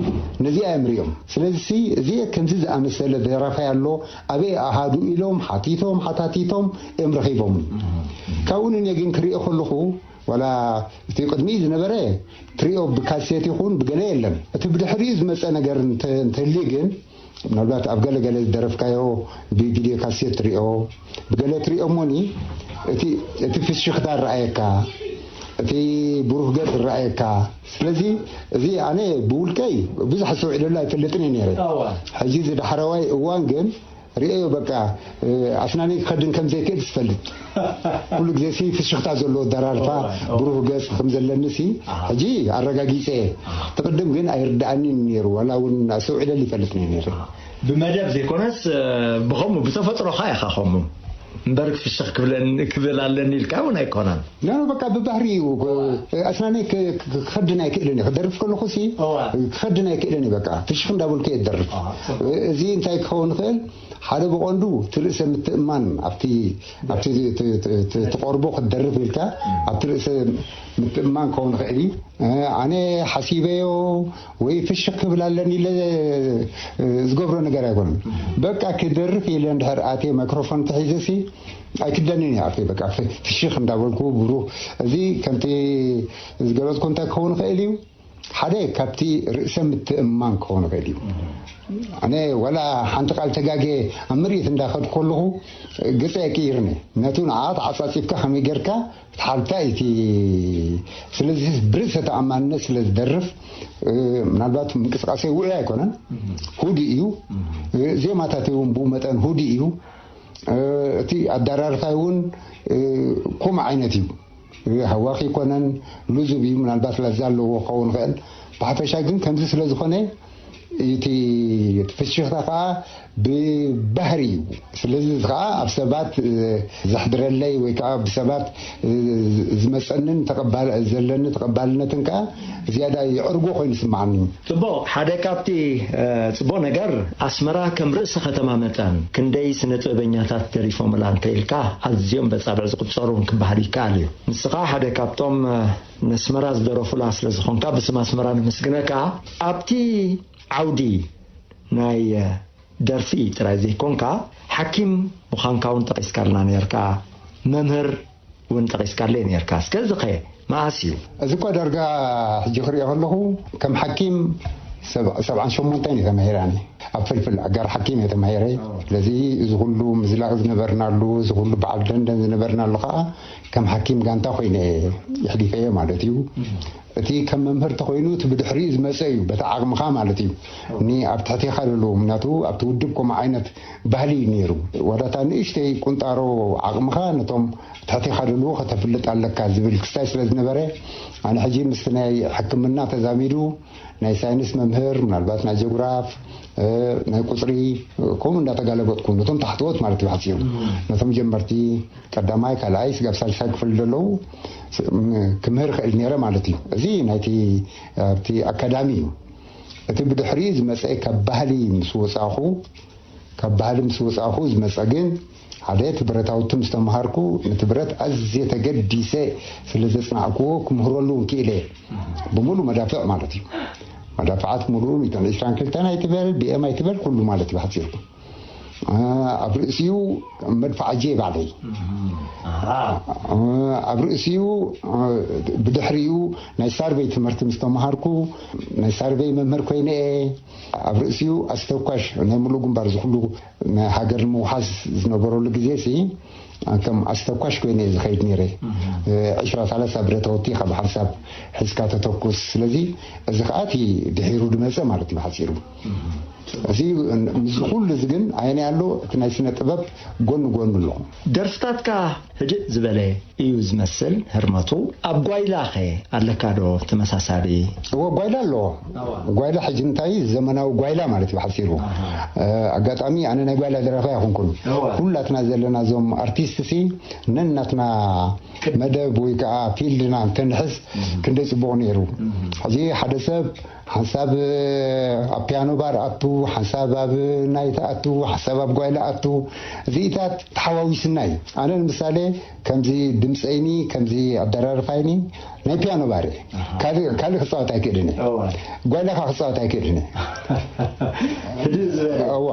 ነዚኣ እዮም ሪኦም። ስለዚ እዚ ከምዚ ዝኣመሰለ ደራፋይ ኣሎ ኣበይ ኣሃዱ ኢሎም ሓቲቶም ሓታቲቶም እዮም ረኺቦምኒ። ካብኡ ንኔ ግን ክሪኦ ከለኹ ዋላ እቲ ቅድሚኡ ዝነበረ ትሪኦ ብካሴት ይኹን ብገለ የለን። እቲ ብድሕሪኡ ዝመፀ ነገር እንተልዩ ግን ምናልባት ኣብ ገለገለ ዝደረፍካዮ ብቪድዮ ካሴት ትሪኦ ብገለ ትሪኦ እሞኒ እቲ ፍሽኽታ ረኣየካ እቲ ብሩህ ገፅ ረኣየካ። ስለዚ እዚ ኣነ ብውልቀይ ብዙሕ ኣስተውዒለሉ ኣይፈልጥን እየ ነይረ። ሕጂ እዚ ዳሕረዋይ እዋን ግን ርእዮ በቃ ኣስናነይ ክኸድን ከም ዘይክእል ትፈልጥ። ኩሉ ግዜ ሲ ፍሽኽታ ዘለዎ ኣደራርፋ ብሩህ ገጽ ከም ዘለኒ ሲ ሕጂ ኣረጋጊጸ እየ። ትቕድም ግን ኣይርድኣንን ነይሩ ዋላ እውን ኣስተውዒለሉ ይፈልጥ ነይሩ። ብመደብ ዘይኮነስ ብኸምኡ ብተፈጥሮኻ ኢኻ ከምኡ እምበር ክፍሽኽ ክብል ኣለኒ ኢልካ እውን ኣይኮነን። ኖ በቃ ብባህሪ እዩ። ኣስናነይ ክኸድን ኣይክእልን እዩ። ክደርፍ ከለኹ ሲ ክኸድን ኣይክእልን እዩ። በቃ ፍሽኽ እንዳበልኩ እየ ዝደርፍ። እዚ እንታይ ክኸውን ይኽእል ሓደ ብቐንዱ እቲ ርእሰ ምትእማን ኣብቲ ኣብቲ ትቐርቦ ክትደርፍ ኢልካ ኣብቲ ርእሰ ምትእማን ክኸውን ይኽእል እዩ። ኣነ ሓሲበዮ ወይ ፍሽኽ ክብል ኣለኒ ኢለ ዝገብሮ ነገር ኣይኮነን። በቃ ክደርፍ ኢለ እንድሕር ኣትየ ማይክሮፎን ተሒዘሲ ኣይክደንን እየ ኣትየ በቃ ፍሽኽ እንዳበልኩ ብሩህ እዚ ከምቲ ዝገለፅኩ እንታይ ክኸውን ይኽእል እዩ ሓደ ካብቲ ርእሰ ምትእማን ክኾን ይኽእል እዩ። ኣነ ዋላ ሓንቲ ቃል ተጋጌ ኣብ ምርኢት እንዳኸድኩ ከለኹ ገፀ ኣይቅይርን እየ። ነቱ ንዓ ተዓፃፂብካ ከመይ ጌርካ ትሓልታ እቲ ስለዚ ብርእሰ ተኣማንነት ስለ ዝደርፍ ምናልባት ምንቅስቃሰይ ውዑይ ኣይኮነን፣ ሁዲ እዩ። ዜማታት እውን ብኡ መጠን ሁዲ እዩ። እቲ ኣዳራርፋይ እውን ከምኡ ዓይነት እዩ። ሃዋኺ ይኮነን ልዙብ እዩ ምናልባት ለዛ ኣለዎ ክኸውን ይኽእል። ብሓፈሻ ግን ከምዚ ስለ ዝኾነ እቲ ፍሽኽታ ከዓ ብባህሪ እዩ። ስለዚ ከዓ ኣብ ሰባት ዘሕድረለይ ወይ ከዓ ብሰባት ዝመፀንን ዘለኒ ተቐባልነትን ከዓ ዝያዳ የዕርጎ ኮይኑ ይስምዓኒ። ፅቡቕ ሓደ ካብቲ ፅቡቕ ነገር ኣስመራ ከም ርእሰ ከተማ መጠን ክንደይ ስነ ጥበበኛታት ደሪፎምላ እንተኢልካ ኣዝዮም በፃብዕ ዝቑፀሩ እውን ክበሃል ይከኣል እዩ። ንስኻ ሓደ ካብቶም ነስመራ ዝደረፉላ ስለ ዝኾንካ ብስም ኣስመራ ነመስግነካ። ኣብቲ ዓውዲ ናይ ደርፊ ጥራይ ዘይኮንካ ሓኪም ምዃንካ እውን ጠቒስካልና ነርካ፣ መምህር እውን ጠቒስካለይ ነርካ። እስከ እዚ ኸ መኣስ እዩ? እዚ እኳ ዳርጋ ሕጂ ክሪኦ ከለኹ ከም ሓኪም ሰብዓን ሸሞንተን እዩ ተማሂረ ኣነ ኣብ ፍልፍል ኣጋር ሓኪም እየ ተማሂረ። ስለዚ እዚ ኩሉ ምዝላቕ ዝነበርናሉ እዚ ኩሉ በዓል ደንደን ዝነበርናሉ ከዓ ከም ሓኪም ጋንታ ኮይነ የሕሊፈዮ ማለት እዩ። እቲ ከም መምህር ተኮይኑ እቲ ብድሕሪኡ ዝመፀ እዩ፣ በቲ ዓቕምኻ ማለት እዩ። እኒ ኣብ ትሕቴኻ ዘለዉ ምክንያቱ ኣብቲ ውድብ ከምኡ ዓይነት ባህሊ እዩ ነይሩ። ዋላታ ንእሽተይ ቁንጣሮ ዓቕምኻ ነቶም ትሕቴኻ ዘለዉ ከተፍልጥ ኣለካ ዝብል ክስታይ ስለ ዝነበረ፣ ኣነ ሕጂ ምስቲ ናይ ሕክምና ተዛሚዱ ናይ ሳይንስ መምህር፣ ምናልባት ናይ ጀግራፍ፣ ናይ ቁፅሪ፣ ከምኡ እንዳተጋለበጥኩ ነቶም ታሕተዎት ማለት እዩ ብሓፂሩ፣ ነቶም ጀመርቲ ቀዳማይ ካልኣይ ስጋብ ሳልሳይ ክፍል ዘለዉ ክምህር ክእል ነይረ ማለት እዩ። እዚ ናይቲ ኣብቲ ኣካዳሚ እዩ። እቲ ብድሕሪኡ ዝመፀ ካብ ባህሊ ምስ ወፃኹ ካብ ባህሊ ምስ ወፃኹ ዝመፀ ግን ሓደ እቲ ብረታውቲ ምስ ተምሃርኩ ነቲ ብረት ኣዝየ ተገዲሰ ስለ ዘፅናዕክዎ ክምህረሉ እውን ክኢለ እየ። ብሙሉ መዳፍዕ ማለት እዩ። መዳፍዓት ሙሉኡ ሚእትን ዕስራን ክልተን ኣይትበል ቢኤም ኣይትበል ኩሉ ማለት እዩ ብሓፂሩ። ኣብ ርእሲኡ መድፍዓ ጄ ባዕለይ ኣብ ርእሲኡ ብድሕሪኡ ናይ ሳርቨይ ትምህርቲ ምስ ተምሃርኩ ናይ ሳርቨይ መምህር ኮይነ እየ። ኣብ ርእሲኡ ኣስተኳሽ ናይ ሙሉእ ግንባር ዝኩሉ ናይ ሃገር ንምውሓስ ዝነበረሉ ግዜ ሲ ከም ኣስተኳሽ ኮይነ እየ ዝኸይድ ነይረ። ዕስራ ሰላሳ ብረታውቲ ካብ ሓንሳብ ሒዝካ ተተኩስ። ስለዚ እዚ ከዓ እቲ ድሒሩ ድመፀ ማለት እዩ ሓፂሩ። እዚ ምስዚ ኩሉ እዚ ግን ኣየናይ ኣሎ እቲ ናይ ስነ ጥበብ ጎኒ ጎኒ ኣሎ። ደርፍታትካ ህድእ ዝበለ እዩ ዝመስል ህርመቱ። ኣብ ጓይላኸ ኣለካ ዶ ተመሳሳሊ? እወ ጓይላ ኣለዎ። ጓይላ ሕጂ እንታይ ዘመናዊ ጓይላ ማለት እዩ ብሓፂሩ። ኣጋጣሚ ኣነ ናይ ጓይላ ደራፋይ ኣይኮንኩን። ኩላትና ዘለና እዞም ኣርቲስት ሲ ነናትና መደብ ወይ ከዓ ፊልድና እንተንሕዝ ክንደይ ፅቡቅ ነይሩ። ሕዚ ሓደ ሰብ ሓንሳብ ኣብ ፒያኖ ባር ኣቱ፣ ሓንሳብ ኣብ ናይት ኣቱ፣ ሓንሳብ ኣብ ጓይላ ኣቱ፣ እዚኢታት ተሓዋዊስና እዩ። ኣነ ንምሳሌ ከምዚ ድምፀይኒ ከምዚ ኣደራርፋይኒ ናይ ፒያኖ ባር እየ። ካልእ ካልእ ክፃወት ኣይክእልን እየ። ጓይላ ከዓ ክፃወት ኣይክእልን እየ። እዋ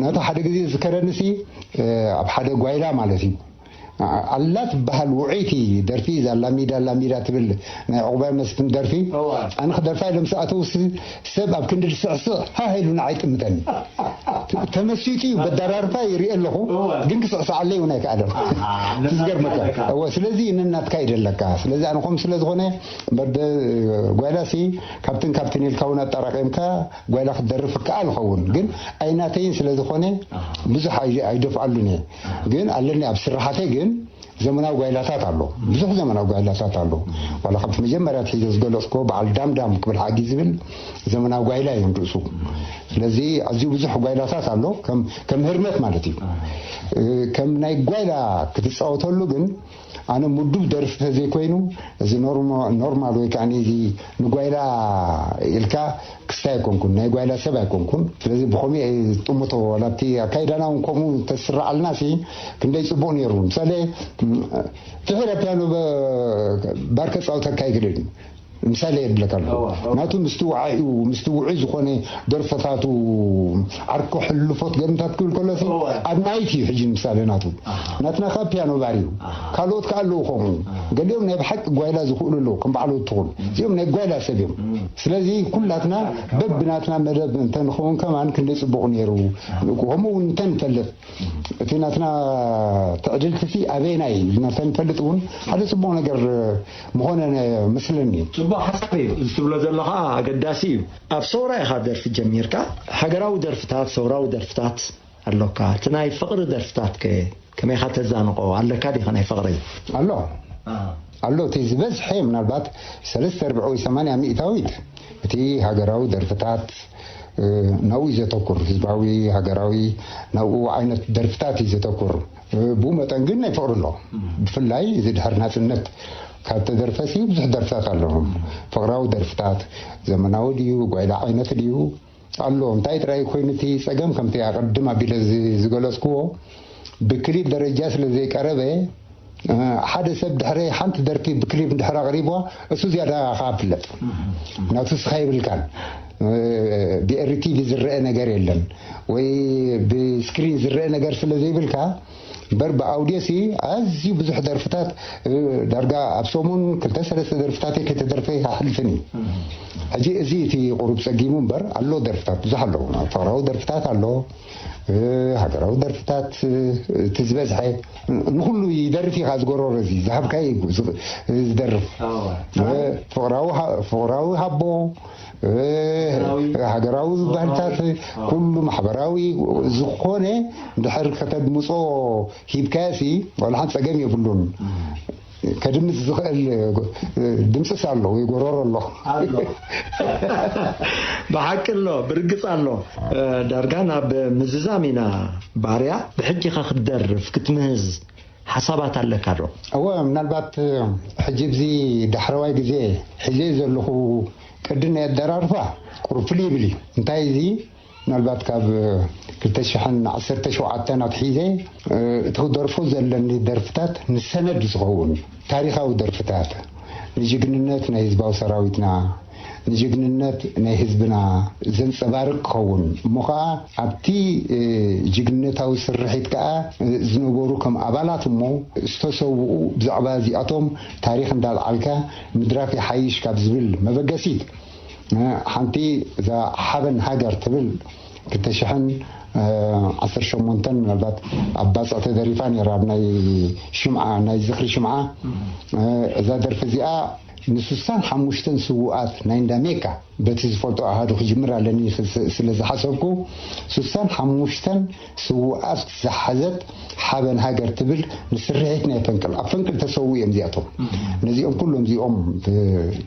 ናቱ ሓደ ግዜ ዝከረንሲ ኣብ ሓደ ጓይላ ማለት እዩ ኣላ ትበሃል ውዕይቲ ደርፊ እዛ ላሚዳ ላሚዳ ትብል ናይ ዕቑባይ መስፍን ደርፊ። ኣነ ክደርፋ ኢሎም ሰኣተው ሰብ ኣብ ክንዲ ዝስዕስዕ ሃ ኢሉ ንዓይ ጥምተኒ። ተመሲጡ እዩ በዳራርፋ ይርኢ ኣለኹ፣ ግን ክስዕስዓለይ እውን ኣይከኣለም። ዝገርመካ እወ ስለዚ ነናትካ ይደለካ። ስለዚ ኣነ ከም ስለ ዝኾነ በደ ጓይላሲ ካብትን ካብትን ኢልካ እውን ኣጠራቂምካ ጓይላ ክትደርፍ ክከኣል ይኸውን፣ ግን ኣይናተይን ስለ ዝኾነ ብዙሕ ኣይደፍኣሉን እየ። ግን ኣለኒ ኣብ ስራሓተይ ግን ዘመናዊ ጓይላታት ኣሎ፣ ብዙሕ ዘመናዊ ጓይላታት ኣሎ። ዋላ ካብቲ መጀመርያ ትሒዘ ዝገለፅኮ በዓል ዳምዳም ክብል ሓጊ ዝብል ዘመናዊ ጓይላ እዮም ርእሱ። ስለዚ ኣዝዩ ብዙሕ ጓይላታት ኣሎ ከም ህርመት ማለት እዩ። ከም ናይ ጓይላ ክትፃወተሉ ግን ኣነ ምዱብ ደርፊ ተዘይኮይኑ እዚ ኖርማል ወይ ከዓ እዚ ንጓይላ ኢልካ ክስታይ ኣይኮንኩን፣ ናይ ጓይላ ሰብ ኣይኮንኩን። ስለዚ ብኸምኡ እየ ዝጥምቶ። ዋላ ኣብቲ ኣካይዳና እውን ከምኡ ተስርዓልና ሲ ክንደይ ፅቡቕ ነይሩ። ምሳሌ ትሕረ ፒያኖ ባር ከፃውተካ ኣይክእልን እዩ። ምሳሌ የድለካ ኣለኹ። ናቱ ምስቲ ውዓኢኡ ምስቲ ውዑይ ዝኾነ ደርፈታቱ ዓርኩ ሕልፎት ገርምታት ክብል ከሎ ሲ ኣብ ናይት እዩ ሕጂ ምሳሌ ናቱ። ናትና ካብ ፒያኖ ባር እዩ። ካልኦት ከዓ ኣለዉ ከምኡ። ገሊኦም ናይ ብሓቂ ጓይላ ዝኽእሉ ኣለዉ ከም ባዕሉ ትኹን። እዚኦም ናይ ጓይላ ሰብ እዮም። ስለዚ ኩላትና በብናትና መደብ እንተንኸውን ከማን ክንደይ ፅቡቕ ነይሩ። ከምኡ እውን እንተንፈልጥ እቲ ናትና ትዕድልቲ ሲ ኣበየናይ ኢልና እንተንፈልጥ እውን ሓደ ፅቡቕ ነገር ምኾነ መስለኒ። ፅቡቕ ሓሳብ እዩ። እዚ ትብሎ ዘለኻ ኣገዳሲ እዩ። ኣብ ሰውራ ኢኻ ደርፊ ጀሚርካ። ሃገራዊ ደርፍታት፣ ሰውራዊ ደርፍታት ኣሎካ። እቲ ናይ ፍቕሪ ደርፍታት ከ ከመይኻ ተዛንቆ ኣለካ ዲኻ ናይ ፍቕሪ? ኣሎ ኣሎ። እቲ ዝበዝሐ ምናልባት ሰለስተ ርብዒ ወይ ሰማንያ ሚእታዊት እቲ ሃገራዊ ደርፍታት ናብኡ እዩ ዘተኩር። ህዝባዊ ሃገራዊ ናብኡ ዓይነት ደርፍታት እዩ ዘተኩር። ብኡ መጠን ግን ናይ ፍቕሪ ኣሎ። ብፍላይ እዚ ድሕሪ ናፅነት ካብ ተደርፈሲ ብዙሕ ደርፍታት ኣለዎም። ፍቕራዊ ደርፍታት ዘመናዊ ድዩ ጓይላ ዓይነት ድዩ ኣሎ። እንታይ ጥራይ ኮይኑ እቲ ፀገም ከምቲ ኣቐድም ኣቢለ ዝገለፅክዎ ብክሊፕ ደረጃ ስለ ዘይቀረበ ሓደ ሰብ ድሕሪ ሓንቲ ደርፊ ብክሊፕ እንድሕር ኣቕሪብዋ እሱ ዝያዳ ከዓ ፍለጥ ናቱ ስኻ ይብልካን ብኤርቲቪ ዝረአ ነገር የለን ወይ ብስክሪን ዝረአ ነገር ስለ ዘይብልካ እምበር ብኣውድዮ ሲ ኣዝዩ ብዙሕ ደርፍታት ዳርጋ ኣብ ሰሙን ክልተ ሰለስተ ደርፍታት ከይተደርፈ ይሓልፍን እዩ። ሕጂ እዚ እቲ ቁሩብ ጸጊሙ እምበር ኣሎ ደርፍታት ብዙሕ ኣለዉ። ፍቕራዊ ደርፍታት ኣሎ፣ ሃገራዊ ደርፍታት፣ እቲ ዝበዝሐ ንኩሉ ይደርፍ እዩ። ዝጎረሮ እዚ ዝሃብካይ ዝደርፍ ፍቕራዊ ሃቦ፣ ሃገራዊ ባህልታት፣ ኩሉ ማሕበራዊ ዝኾነ ድሕር ከተድምጾ ሂብካያሲ ዋላ ሓንቲ ጸገም የብሉን። ከድምፅ ዝኽእል ድምፅስ ኣሎ ወይ ጎረሮ ኣሎ። ብሓቂ ኣሎ፣ ብርግፅ ኣሎ። ዳርጋ ናብ ምዝዛም ኢና ባርያ። ብሕጂ ከ ክትደርፍ ክትምህዝ ሓሳባት ኣለካ ዶ? እወ፣ ምናልባት ሕጂ ብዚ ዳሕረዋይ ግዜ ሕዜ ዘለኹ ቅዲ ናይ ኣደራርፋ ቁርፍል ይብል እዩ። እንታይ እዚ ምናልባት ካብ ክልተ ሽሕን ዓሰርተ ሸውዓተን ኣትሒዘ እቲ ክደርፎ ዘለኒ ደርፍታት ንሰነድ ዝኸውን ታሪኻዊ ደርፍታት፣ ንጅግንነት ናይ ህዝባዊ ሰራዊትና፣ ንጅግንነት ናይ ህዝብና ዘንጸባርቅ ክኸውን እሞ ኸዓ ኣብቲ ጅግንነታዊ ስርሒት ከኣ ዝነበሩ ከም ኣባላት እሞ ዝተሰውኡ ብዛዕባ እዚኣቶም ታሪኽ እንዳልዓልካ ምድራፍ ይሓይሽ ካብ ዝብል መበገሲት ሓንቲ እዛ ሓበን ሃገር ትብል ክልተ ሽሕን ዓሰርተ ሸሞንተን ምናልባት ኣብ ባፅዕ ተደሪፋ ነይራ ኣብ ናይ ሽምዓ ናይ ዝኽሪ ሽምዓ እዛ ደርፊ እዚኣ ንስሳን ሓሙሽተን ስውኣት ናይ እንዳሜካ በቲ ዝፈልጦ ኣሃዱ ክጅምር ኣለኒ ስለ ዝሓሰብኩ ስሳን ሓሙሽተን ስውኣት ዝሓዘት ሓበን ሃገር ትብል ንስርሒት ናይ ፈንቅል ኣብ ፈንቅል ተሰው እዮም እዚኣቶም ነዚኦም ኩሎም እዚኦም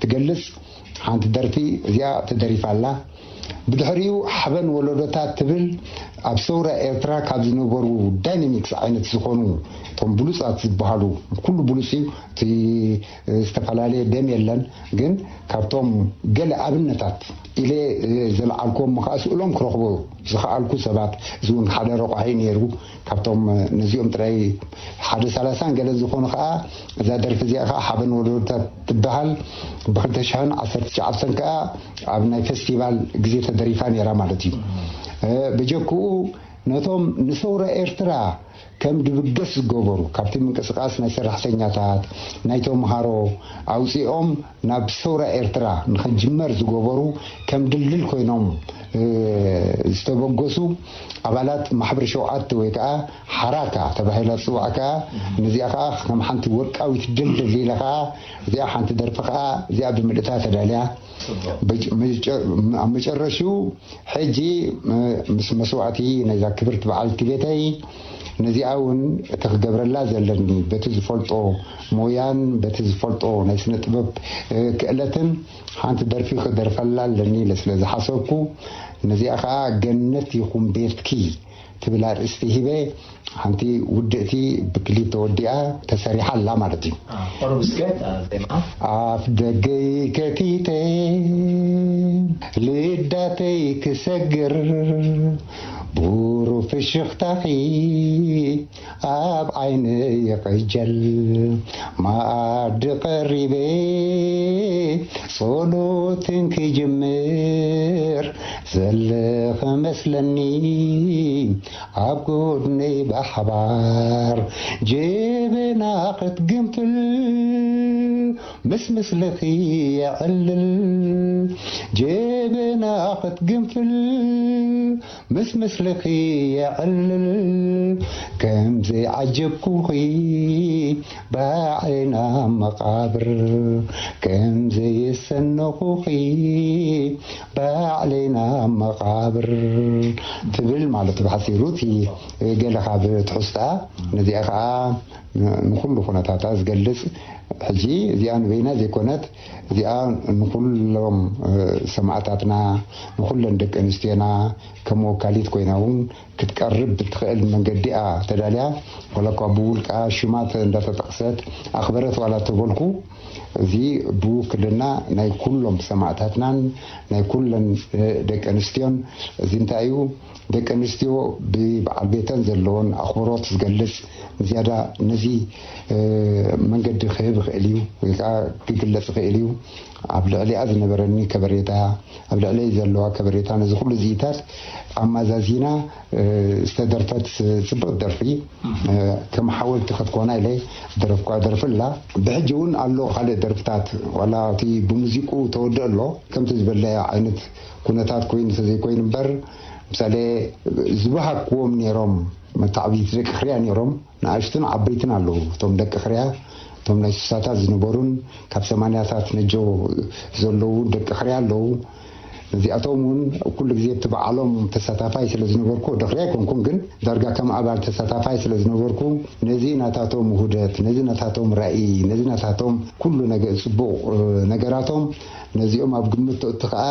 ትገልጽ ሓንቲ ደርፊ እዚኣ ተደሪፋ ኣላ። ብድሕሪኡ ሓበን ወለዶታት ትብል ኣብ ሰውራ ኤርትራ ካብ ዝነበሩ ዳይናሚክስ ዓይነት ዝኾኑ እቶም ብሉፃት ዝበሃሉ ኩሉ ብሉፅ እዩ እቲ ዝተፈላለየ ደም የለን ግን ካብቶም ገለ ኣብነታት ኢለ ዘልዓልኩዎም ከዓ ስእሎም ክረኽቦ ዝኸኣልኩ ሰባት እዚ እውን ሓደ ረቋሒ ነይሩ ካብቶም ነዚኦም ጥራይ ሓደ ሰላሳን ገለን ዝኾኑ ከዓ እዛ ደርፊ እዚኣ ከዓ ሓበን ወለዶታት ትበሃል ብክልተ ሽሕን ዓሰርተ ትሽዓተን ከዓ ኣብ ናይ ፌስቲቫል ግዜ ተደሪፋ ነይራ ማለት እዩ ብጀክኡ ነቶም ንሰውራ ኤርትራ ከም ድብገስ ዝገበሩ ካብቲ ምንቅስቃስ ናይ ሰራሕተኛታት ናይ ተምሃሮ ኣውፂኦም ናብ ሰውራ ኤርትራ ንክጅመር ዝገበሩ ከም ድልድል ኮይኖም ዝተበገሱ ኣባላት ማሕበር ሸውዓተ ወይ ከዓ ሓራካ ተባሂላ ትፅዋዕ ከዓ ነዚኣ ከዓ ከም ሓንቲ ወርቃዊት ድልድል ኢለ ከዓ እዚኣ ሓንቲ ደርፊ ከዓ እዚኣ ብምልእታ ተዳልያ ኣብ መጨረሽኡ ሕጂ ምስ መስዋእቲ ናይዛ ክብርቲ በዓልቲ ቤተይ ነዚኣ እውን እቲ ክገብረላ ዘለኒ በቲ ዝፈልጦ ሞያን በቲ ዝፈልጦ ናይ ስነ ጥበብ ክእለትን ሓንቲ ደርፊ ክደርፈላ ኣለኒ ኢለ ስለ ዝሓሰብኩ ነዚኣ ከዓ ገነት ይኹን ቤትኪ ትብል ኣርእስቲ ሂበ ሓንቲ ውድእቲ ብክሊፕ ተወዲኣ ተሰሪሓ ኣላ ማለት እዩ። ቁሩብ እስከ ዜማ ኣፍ ደገይ ከፊተ ልዳተይ ክሰግር ብሩህ ፍሽኽታኺ ኣብ ዓይነይ ይቕጀል መኣዲ ቀሪበ ጸሎትን ክጅምር ዘለኸ መስለኒ ኣብ ጎድነይ ብሓባር ጀበና ክትግንፍል ምስ ምስልኺ የዕልል ጀበና ክትግንፍል ምስ ምስልኺ የዕልል ከም ዘይዓጀብኩኺ ባዕልና መቓብር ከም ዘየሰነኹኺ ባዕልና መቓብር ትብል ማለት ብሓፂሩ እቲ ገለ ካብ ትሕዝታ ነዚኣ ከዓ ንኩሉ ኩነታታ ዝገልፅ ሕጂ እዚኣ ንበይና ዘይኮነት እዚኣ ንኩሎም ሰማዕታትና ንኩለን ደቂ ኣንስትዮና ከም ወካሊት ኮይና እውን ክትቀርብ ብትኽእል መንገዲ እያ ተዳልያ ዋላ እኳ ብውልቃ ሽማ እንዳተጠቕሰት ኣኽበረት ዋላ ተበልኩ እዚ ብውክልና ናይ ኩሎም ሰማዕታትናን ናይ ኩለን ደቂ ኣንስትዮን እዚ እንታይ እዩ ደቂ ኣንስትዮ ብበዓል ቤተን ዘለዎን ኣኽብሮት ዝገልጽ ዝያዳ ነዚ መንገዲ ክህብ ይኽእል እዩ ወይ ከዓ ክግለጽ ይኽእል እዩ ኣብ ልዕሊኣ ዝነበረኒ ከበሬታ ኣብ ልዕለይ ዘለዋ ከበሬታ ነዚ ኩሉ ዝኢታት ኣማዛዚና ዝተደርፈት ፅብቅ ደርፊ ከም ሓወልቲ ክትኮና ኢለ ደረፍኳ ደርፊ ኣላ ብሕጂ እውን ኣሎ ካልእ ደርፍታት ዋላ እቲ ብሙዚቁ ተወድእ ኣሎ ከምቲ ዝበለዮ ዓይነት ኩነታት ኮይኑ ተዘይኮይኑ እምበር፣ ምሳሌ ዝበሃክዎም ነይሮም መታዕቢት ደቂ ክርያ ነይሮም። ንኣሽቱን ዓበይትን ኣለዉ። እቶም ደቂ ክርያ፣ እቶም ናይ ስሳታት ዝነበሩን ካብ ሰማንያታት ነጆ ዘለዉ ደቂ ክርያ ኣለዉ። እዚኣቶም እውን ኩሉ ግዜ እቲ በዓሎም ተሳታፋይ ስለ ዝነበርኩ፣ ወዲ ክርያ ኣይኮንኩን፣ ግን ዳርጋ ከም ኣባል ተሳታፋይ ስለ ዝነበርኩ፣ ነዚ ናታቶም ውህደት፣ ነዚ ናታቶም ራእይ፣ ነዚ ናታቶም ኩሉ ነገ-፣ ጽቡቕ፣ እ፣ ነገራቶም፣ ነዚኦም ኣብ ግምት ተእቱ ከኣ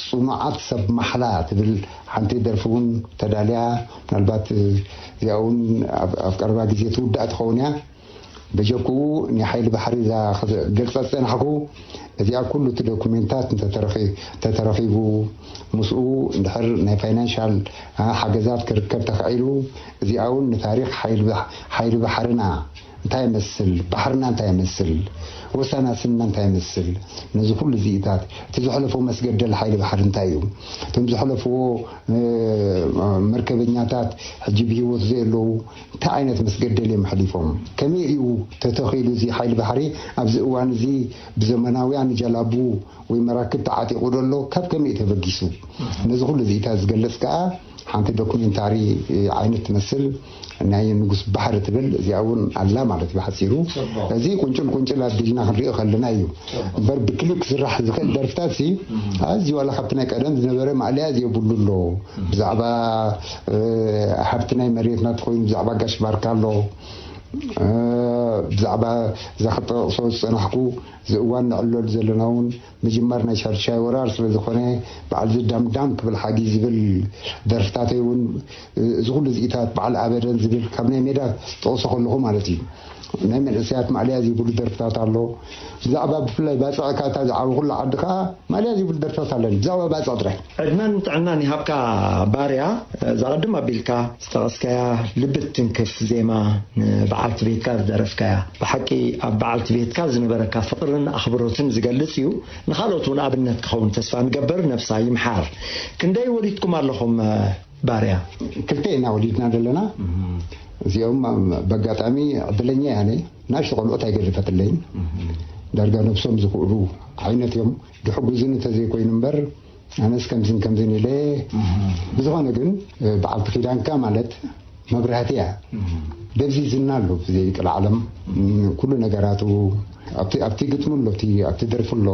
ጽኑዓት ሰብ ማሕላ ትብል ሓንቲ ደርፊ እውን ተዳልያ። ምናልባት፣ እ፣ እዚኣ እውን ኣብ፣ ኣብ ቀረባ ግዜ ትውዳእ ትኸውን እያ። በጀክኡ ናይ ሓይሊ ባሕሪ እዛ ክገልጻ ዝጸናሕኩ፣ እዚኣ ኩሉ እቲ ዶኩሜንታት እንተተረኺ-፣ እንተተረኺቡ፣ ምስኡ እንድሕር ናይ ፋይናንሻል፣ እ፣ ሓገዛት ክርከብ ተኻኢሉ፣ እዚኣ እውን ንታሪኽ ሓይሊ ባሕ-፣ ሓይሊ ባሕርና እንታይ ይመስል፣ ባሕርና እንታይ ይመስል፣ ወሰናስንና እንታይ ይመስል፣ ነዚ ኩሉ እዚኢታት፣ እቲ ዘሕለፎ መስገደል ሓይሊ ባሕሪ እንታይ እዩ፣ እቶም ዘሕለፍዎ፣ እ፣ መርከበኛታት ሕጂ ብህይወት ዘየለዉ እንታይ ዓይነት መስገደል እዮም ኣሕሊፎም? ከመይ እዩ ተተኺሉ እዚ ሓይሊ ባሕሪ ኣብዚ እዋን እዚ ብዘመናውያን ጀላቡ ወይ መራክብ ተዓጢቑ ደሎ? ካብ ከመይ እዩ ተበጊሱ? ነዚ ኩሉ እዚኢታት ዝገልጽ ከኣ ሓንቲ ዶኩሜንታሪ ዓይነት ትመስል ናይ ንጉስ ባሕሪ ትብል እዚኣ እውን ኣላ ማለት እዩ ብሓጺሩ። ጽቡቕ። እዚ ቁንጭል ቁንጭል ኣቢልና ክንሪኦ ከለና እዩ። ጽቡቕ። እምበር ብክሊፕ ክስራሕ ዝኽእል ደርፍታት ሲ፣ እም። ኣዝዩ ዋላ ካብቲ ናይ ቀደም ዝነበረ ማእለያ ዘየብሉ ኣሎ። እም። ብዛዕባ፣ እ፣ ሃብቲ ናይ መሬትና ተኾይኑ ብዛዕባ ጋሽ ባርካ ኣሎ። እ፣ ብዛዕባ እዛ ክጠቕሶ ዝጸናሕኩ እዚ እዋን ንዕለሉ ዘለና እውን ምጅማር ናይ ሻድሻይ ወራር ስለ ዝኾነ፣ በዓል እዚ ዳምዳም ክብል ሓጊ ዝብል ደርፍታተይ እውን፣ እ፣ እዚ ኩሉ እዚኢታት በዓል ኣበደን ዝብል ካብ ናይ ሜዳ ጠቕሶ ከለኹ ማለት እዩ። ናይ መንእሰያት ማእለያ ዘይብሉ ደርፍታት ኣሎ። ብዛዕባ ብፍላይ ባጽዕ እካ እታ ዝዓበኹላ ዓዲ ከኣ ማእለያ ዘይብሉ ደርፍታት ኣለኒ። ብዛዕባ ባጽዕ ጥራይ። ዕድመን ጥዕናን ይሃብካ ባርያ። እዛ ቅድም ኣቢልካ ዝጠቐስካያ ልቢ ትትንክፍ ዜማ ንበዓልቲ ቤትካ ዝደረፍካያ፣ ብሓቂ ኣብ በዓልቲ ቤትካ ዝነበረካ ፍቕርን ኣኽብሮትን ዝገልጽ እዩ። ንኻልኦት እውን ኣብነት ክኸውን ተስፋ ንገብር። ነብሳ ይምሓር። ክንደይ ወሊድኩም ኣለኹም ባርያ? ክልተ ኢና ወሊድና ዘለና። እዚኦም ብኣጋጣሚ ዕድለኛ እየ ኣነ። ንኣሽቱ ቆልዑት ኣይገደፈትለይን። ዳርጋ ነብሶም ዝኽእሉ ዓይነት እዮም። ድሕጉዝን እንተዘይኮይኑ እምበር፣ ኣነስ ከምዝን ከምዝን ኢለ። ብዝኾነ ግን፣ በዓልቲ ኪዳንካ ማለት መብራህቲ እያ። ደብዚዝና ኣሎ ብዘይ ቅልዓለም። ኩሉ ነገራቱ ኣብቲ፣ ኣብቲ ግጥሚ ኣሎ፣ ኣብቲ፣ ኣብቲ ደርፊ ኣሎ።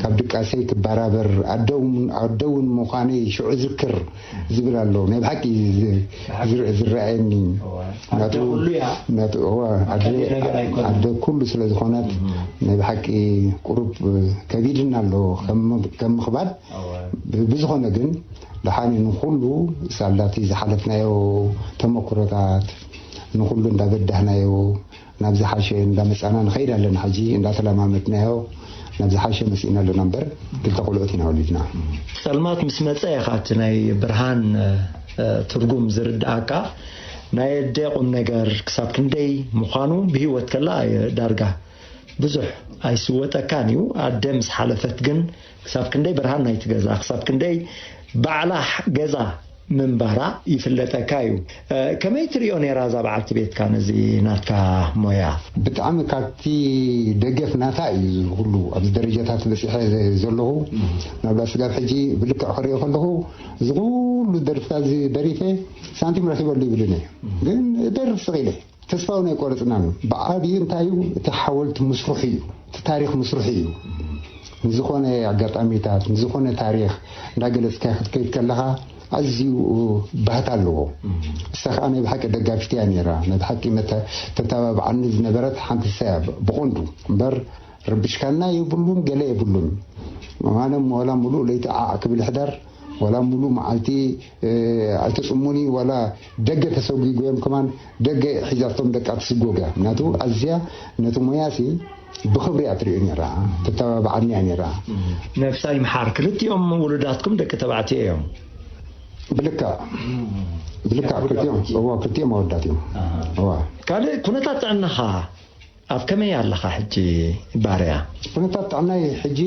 ካብ ድቃሰይ ክበራበር፣ ኣደውን፣ ኣደውን ምዃነይ ሽዑ ዝክር ዝብል ኣሎ። ናይ ብሓቂ ዝ-፣ ዝር-፣ ዝረኣየኒ። እዋ። ናቱ-፣ ኣደ ኩሉ እያ። ናቱ-፣ እዋ፣ ኣደ ኣደ፣ ነገር ኣይኮነን። ኣደ ኩሉ ስለ ዝኾነት፣ እም። ናይ ብሓቂ ቁሩብ ከቢድና ኣሎ። ከም፣ ከም ምኽባድ። እዋ። ብ-፣ ብዝኾነ ግን፣ ደሓን ንኹሉ ሳላቲ ዝሓለፍናዮ ተመኩሮታት፣ ንኹሉ እንዳበዳህናዮ፣ ናብ ዝሓሸ እንዳመጻና ንኸይድ ኣለና። ሕጂ እንዳተለማመድናዮ ናብ ዝሓሸ መጺእና ኣለና እምበር፣ ክልተ ቆልዑት ኢና ወሊድና። ጸልማት ምስ መጸ ኢኻ እቲ ናይ ብርሃን፣ እ፣ ትርጉም ዝርድኣካ። ናይ ኣደ ቁም ነገር ክሳብ ክንደይ ምዃኑ ብህይወት ከላ፣ እ፣ ዳርጋ ብዙሕ ኣይስወጠካን እዩ። ኣደ ምስ ሓለፈት ግን ክሳብ ክንደይ ብርሃን ናይቲ ገዛ፣ ክሳብ ክንደይ ባዕላ ገዛ ምንባራ ይፍለጠካ እዩ። እ፣ ከመይ ትሪኦ ነይራ እዛ በዓልቲ ቤትካ ነዚ ናትካ ሞያ? ብጣዕሚ ካብቲ ደገፍ ናታ እዩ እዚ ኩሉ ኣብዚ ደረጃታት በጺሐ ዘለኹ። እም። ናብላ ስጋብ ሕጂ ብልክዕ ክሪኦ ከለኹ፣ እዚ ኩሉ ደርፍታት እዚ ደሪፈ ሳንቲም ረኺበሉ ይብልን እየ። እም። ግን ደርፍ ስቕ ኢለ። ተስፋ እውን ኣይቆረጽናን። ብዓብዩ እንታይ እዩ? እቲ ሓወልቲ ምስርሑ እዩ። እቲ ታሪኽ ምስርሑ እዩ። ንዝኾነ ኣጋጣሚታት፣ ንዝኾነ ታሪኽ እንዳገለጽካ ክትከይድ ከለኻ ኣዝዩ ባህታ ኣለዎ። እሳ ከኣ ናይ ብሓቂ ደጋፊት እያ ነይራ። ናይ ብሓቂ መተ-፣ ተተባብዓኒ ዝነበረት ሓንቲ እሳ እያ ብ-፣ ብቐንዱ። እምበር ረቢሽካና የብሉን፣ ገለ የብሉን። ማንም ዋላ ሙሉእ ለይቲ ዓዕ ክብል ይሕደር፣ ዋላ ሙሉእ መዓልቲ፣ እ፣ ኣይተጽሙኒ፣ ዋላ ደገ ተሰጒጎም ከማን ደገ ሒዛቶም ደቃ ትስጎግ እያ። ምክንያቱ ኣዝያ ነቲ ሞያሲ ብኽብሪ እያ ትሪኦ ነይራ፣ ትተባብዓኒ እያ ነይራ። ነብሳ ይምሓር፣ ክልቲኦም ውሉዳትኩም ደቂ ተባዕትዮ እዮም? ብልክዕ፣ ብልክዕ ክልቲኦም፣ እዎ፣ ክልቲኦም ኣወዳት እዮም። ኣሃ። እዋ። ካልእ ኩነታት ጥዕናኻ ኣብ ከመይ ኣለኻ ሕጂ ባርያ? ኩነታት ጥዕናይ ሕጂ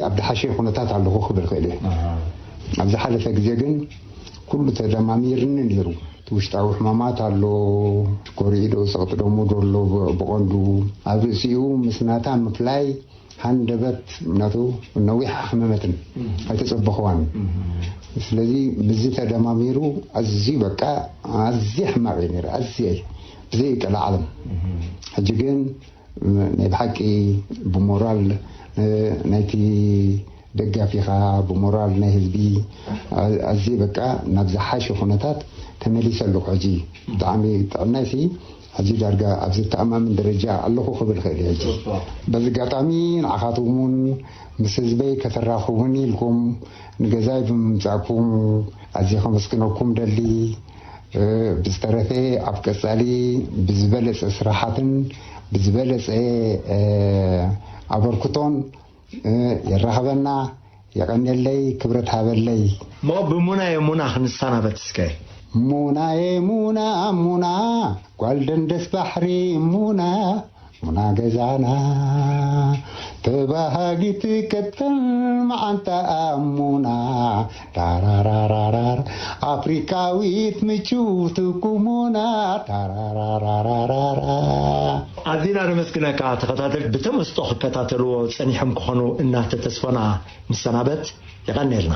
ኣብ ዝሓሸ ኩነታት ኣለኹ ክብል ክእል እየ። ኣሃ። ኣብ ዝሓለፈ ግዜ ግን ኩሉ ተደማሚርኒ ነይሩ። ውሽጣዊ ሕማማት ኣሎ። ኮሪኡ ዶ ሰቕጥደሞ ዶ ኣሎ? ብቐንዱ ኣብ ርእሲኡ ምስ ናታ ምፍላይ ሃንደበት ናቱ ነዊሕ ኣሕመመትን ኣይተጸበኽዋን። ስለዚ ምስዚ ተደማሚሩ ኣዝዩ በቃ ኣዝየ ሕማቕ እዩ ነይሩ። ኣዝየ ብዘይ ቀልዓለም። ሕጂ ግን ናይ ብሓቂ ብሞራል ናይቲ ደጋፊኻ፣ ብሞራል ናይ ህዝቢ ኣዝየ በቃ ናብ ዝሓሸ ኩነታት ተመሊሰ ኣለኹ። ሕጂ ብጣዕሚ ጥዕናይሲ ሕጂ ዳርጋ ኣብ ዝተኣማምን ደረጃ ኣለኹ ክብል ክእል እየ። ሕጂ በዚ ኣጋጣሚ ንዓኻትኩም እውን ምስ ህዝበይ ከተራኽቡኒ ኢልኩም ንገዛይ ብምምጻእኩም ኣዝየ ከመስግነኩም ደሊ። ብዝተረፈ ኣብ ቀጻሊ ብዝበለጸ ስራሓትን ብዝበለጸ ኣበርክቶን የራኽበና። የቐንየለይ፣ ክብረት ሃበለይ። እሞ ብሙናየ ሙና ክንሰናበት እስከ። ሙናየ ሙና፣ ሙና ጓል ደንደስ ባሕሪ፣ ሙና፣ ሙና ገዛና ተባሃጊት ቀጠን መዓንታ፣ ሙና ዳራራራራር ኣፍሪካዊት ምችውቲ ኩሙና ዳራራራራራ። ኣዚና ነመስግነካ። ተኸታተልቲ ብተመስጦ ክከታተልዎ ጸኒሖም ክኾኑ እናተተስፈና ንሰናበት። የቐንየልና።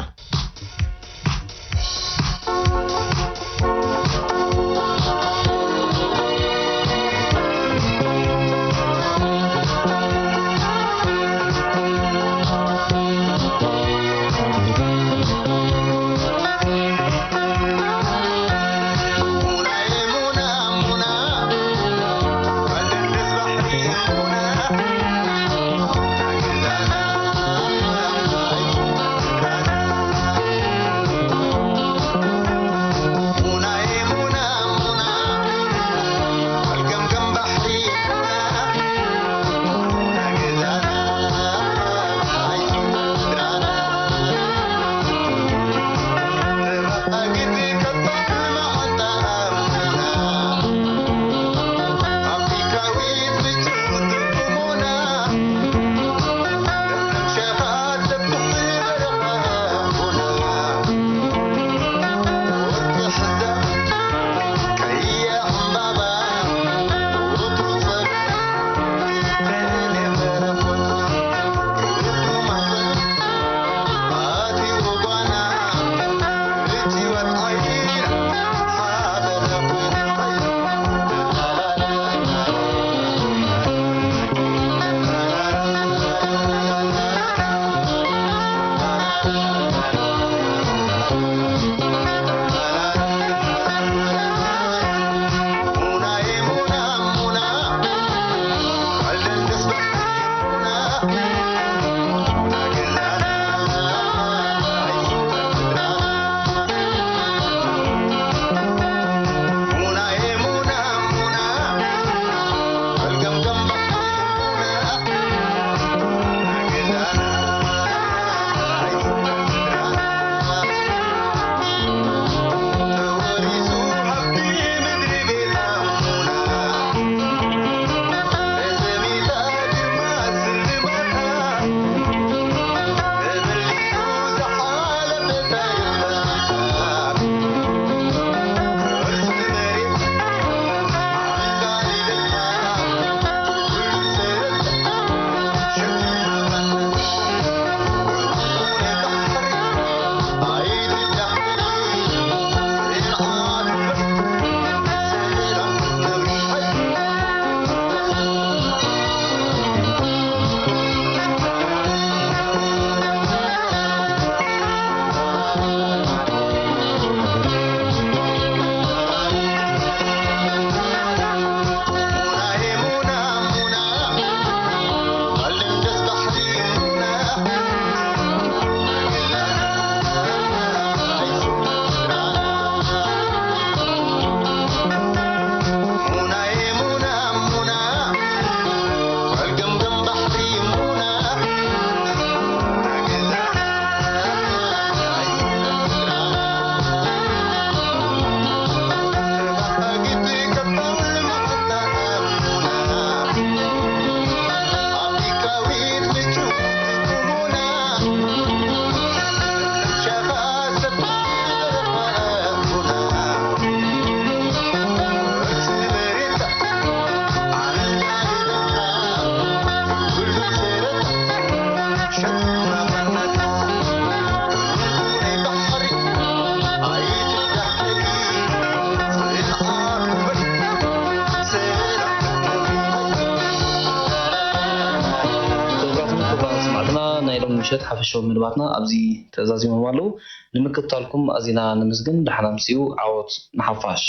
ምሸት ሓፈሻዊ መደባትና ኣብዚ ተዛዚሞም ኣለዉ። ንምክትታልኩም ኣዚና ነመስግን። ደሓን ኣምስዩ፣ ዓወት ንሓፋሽ።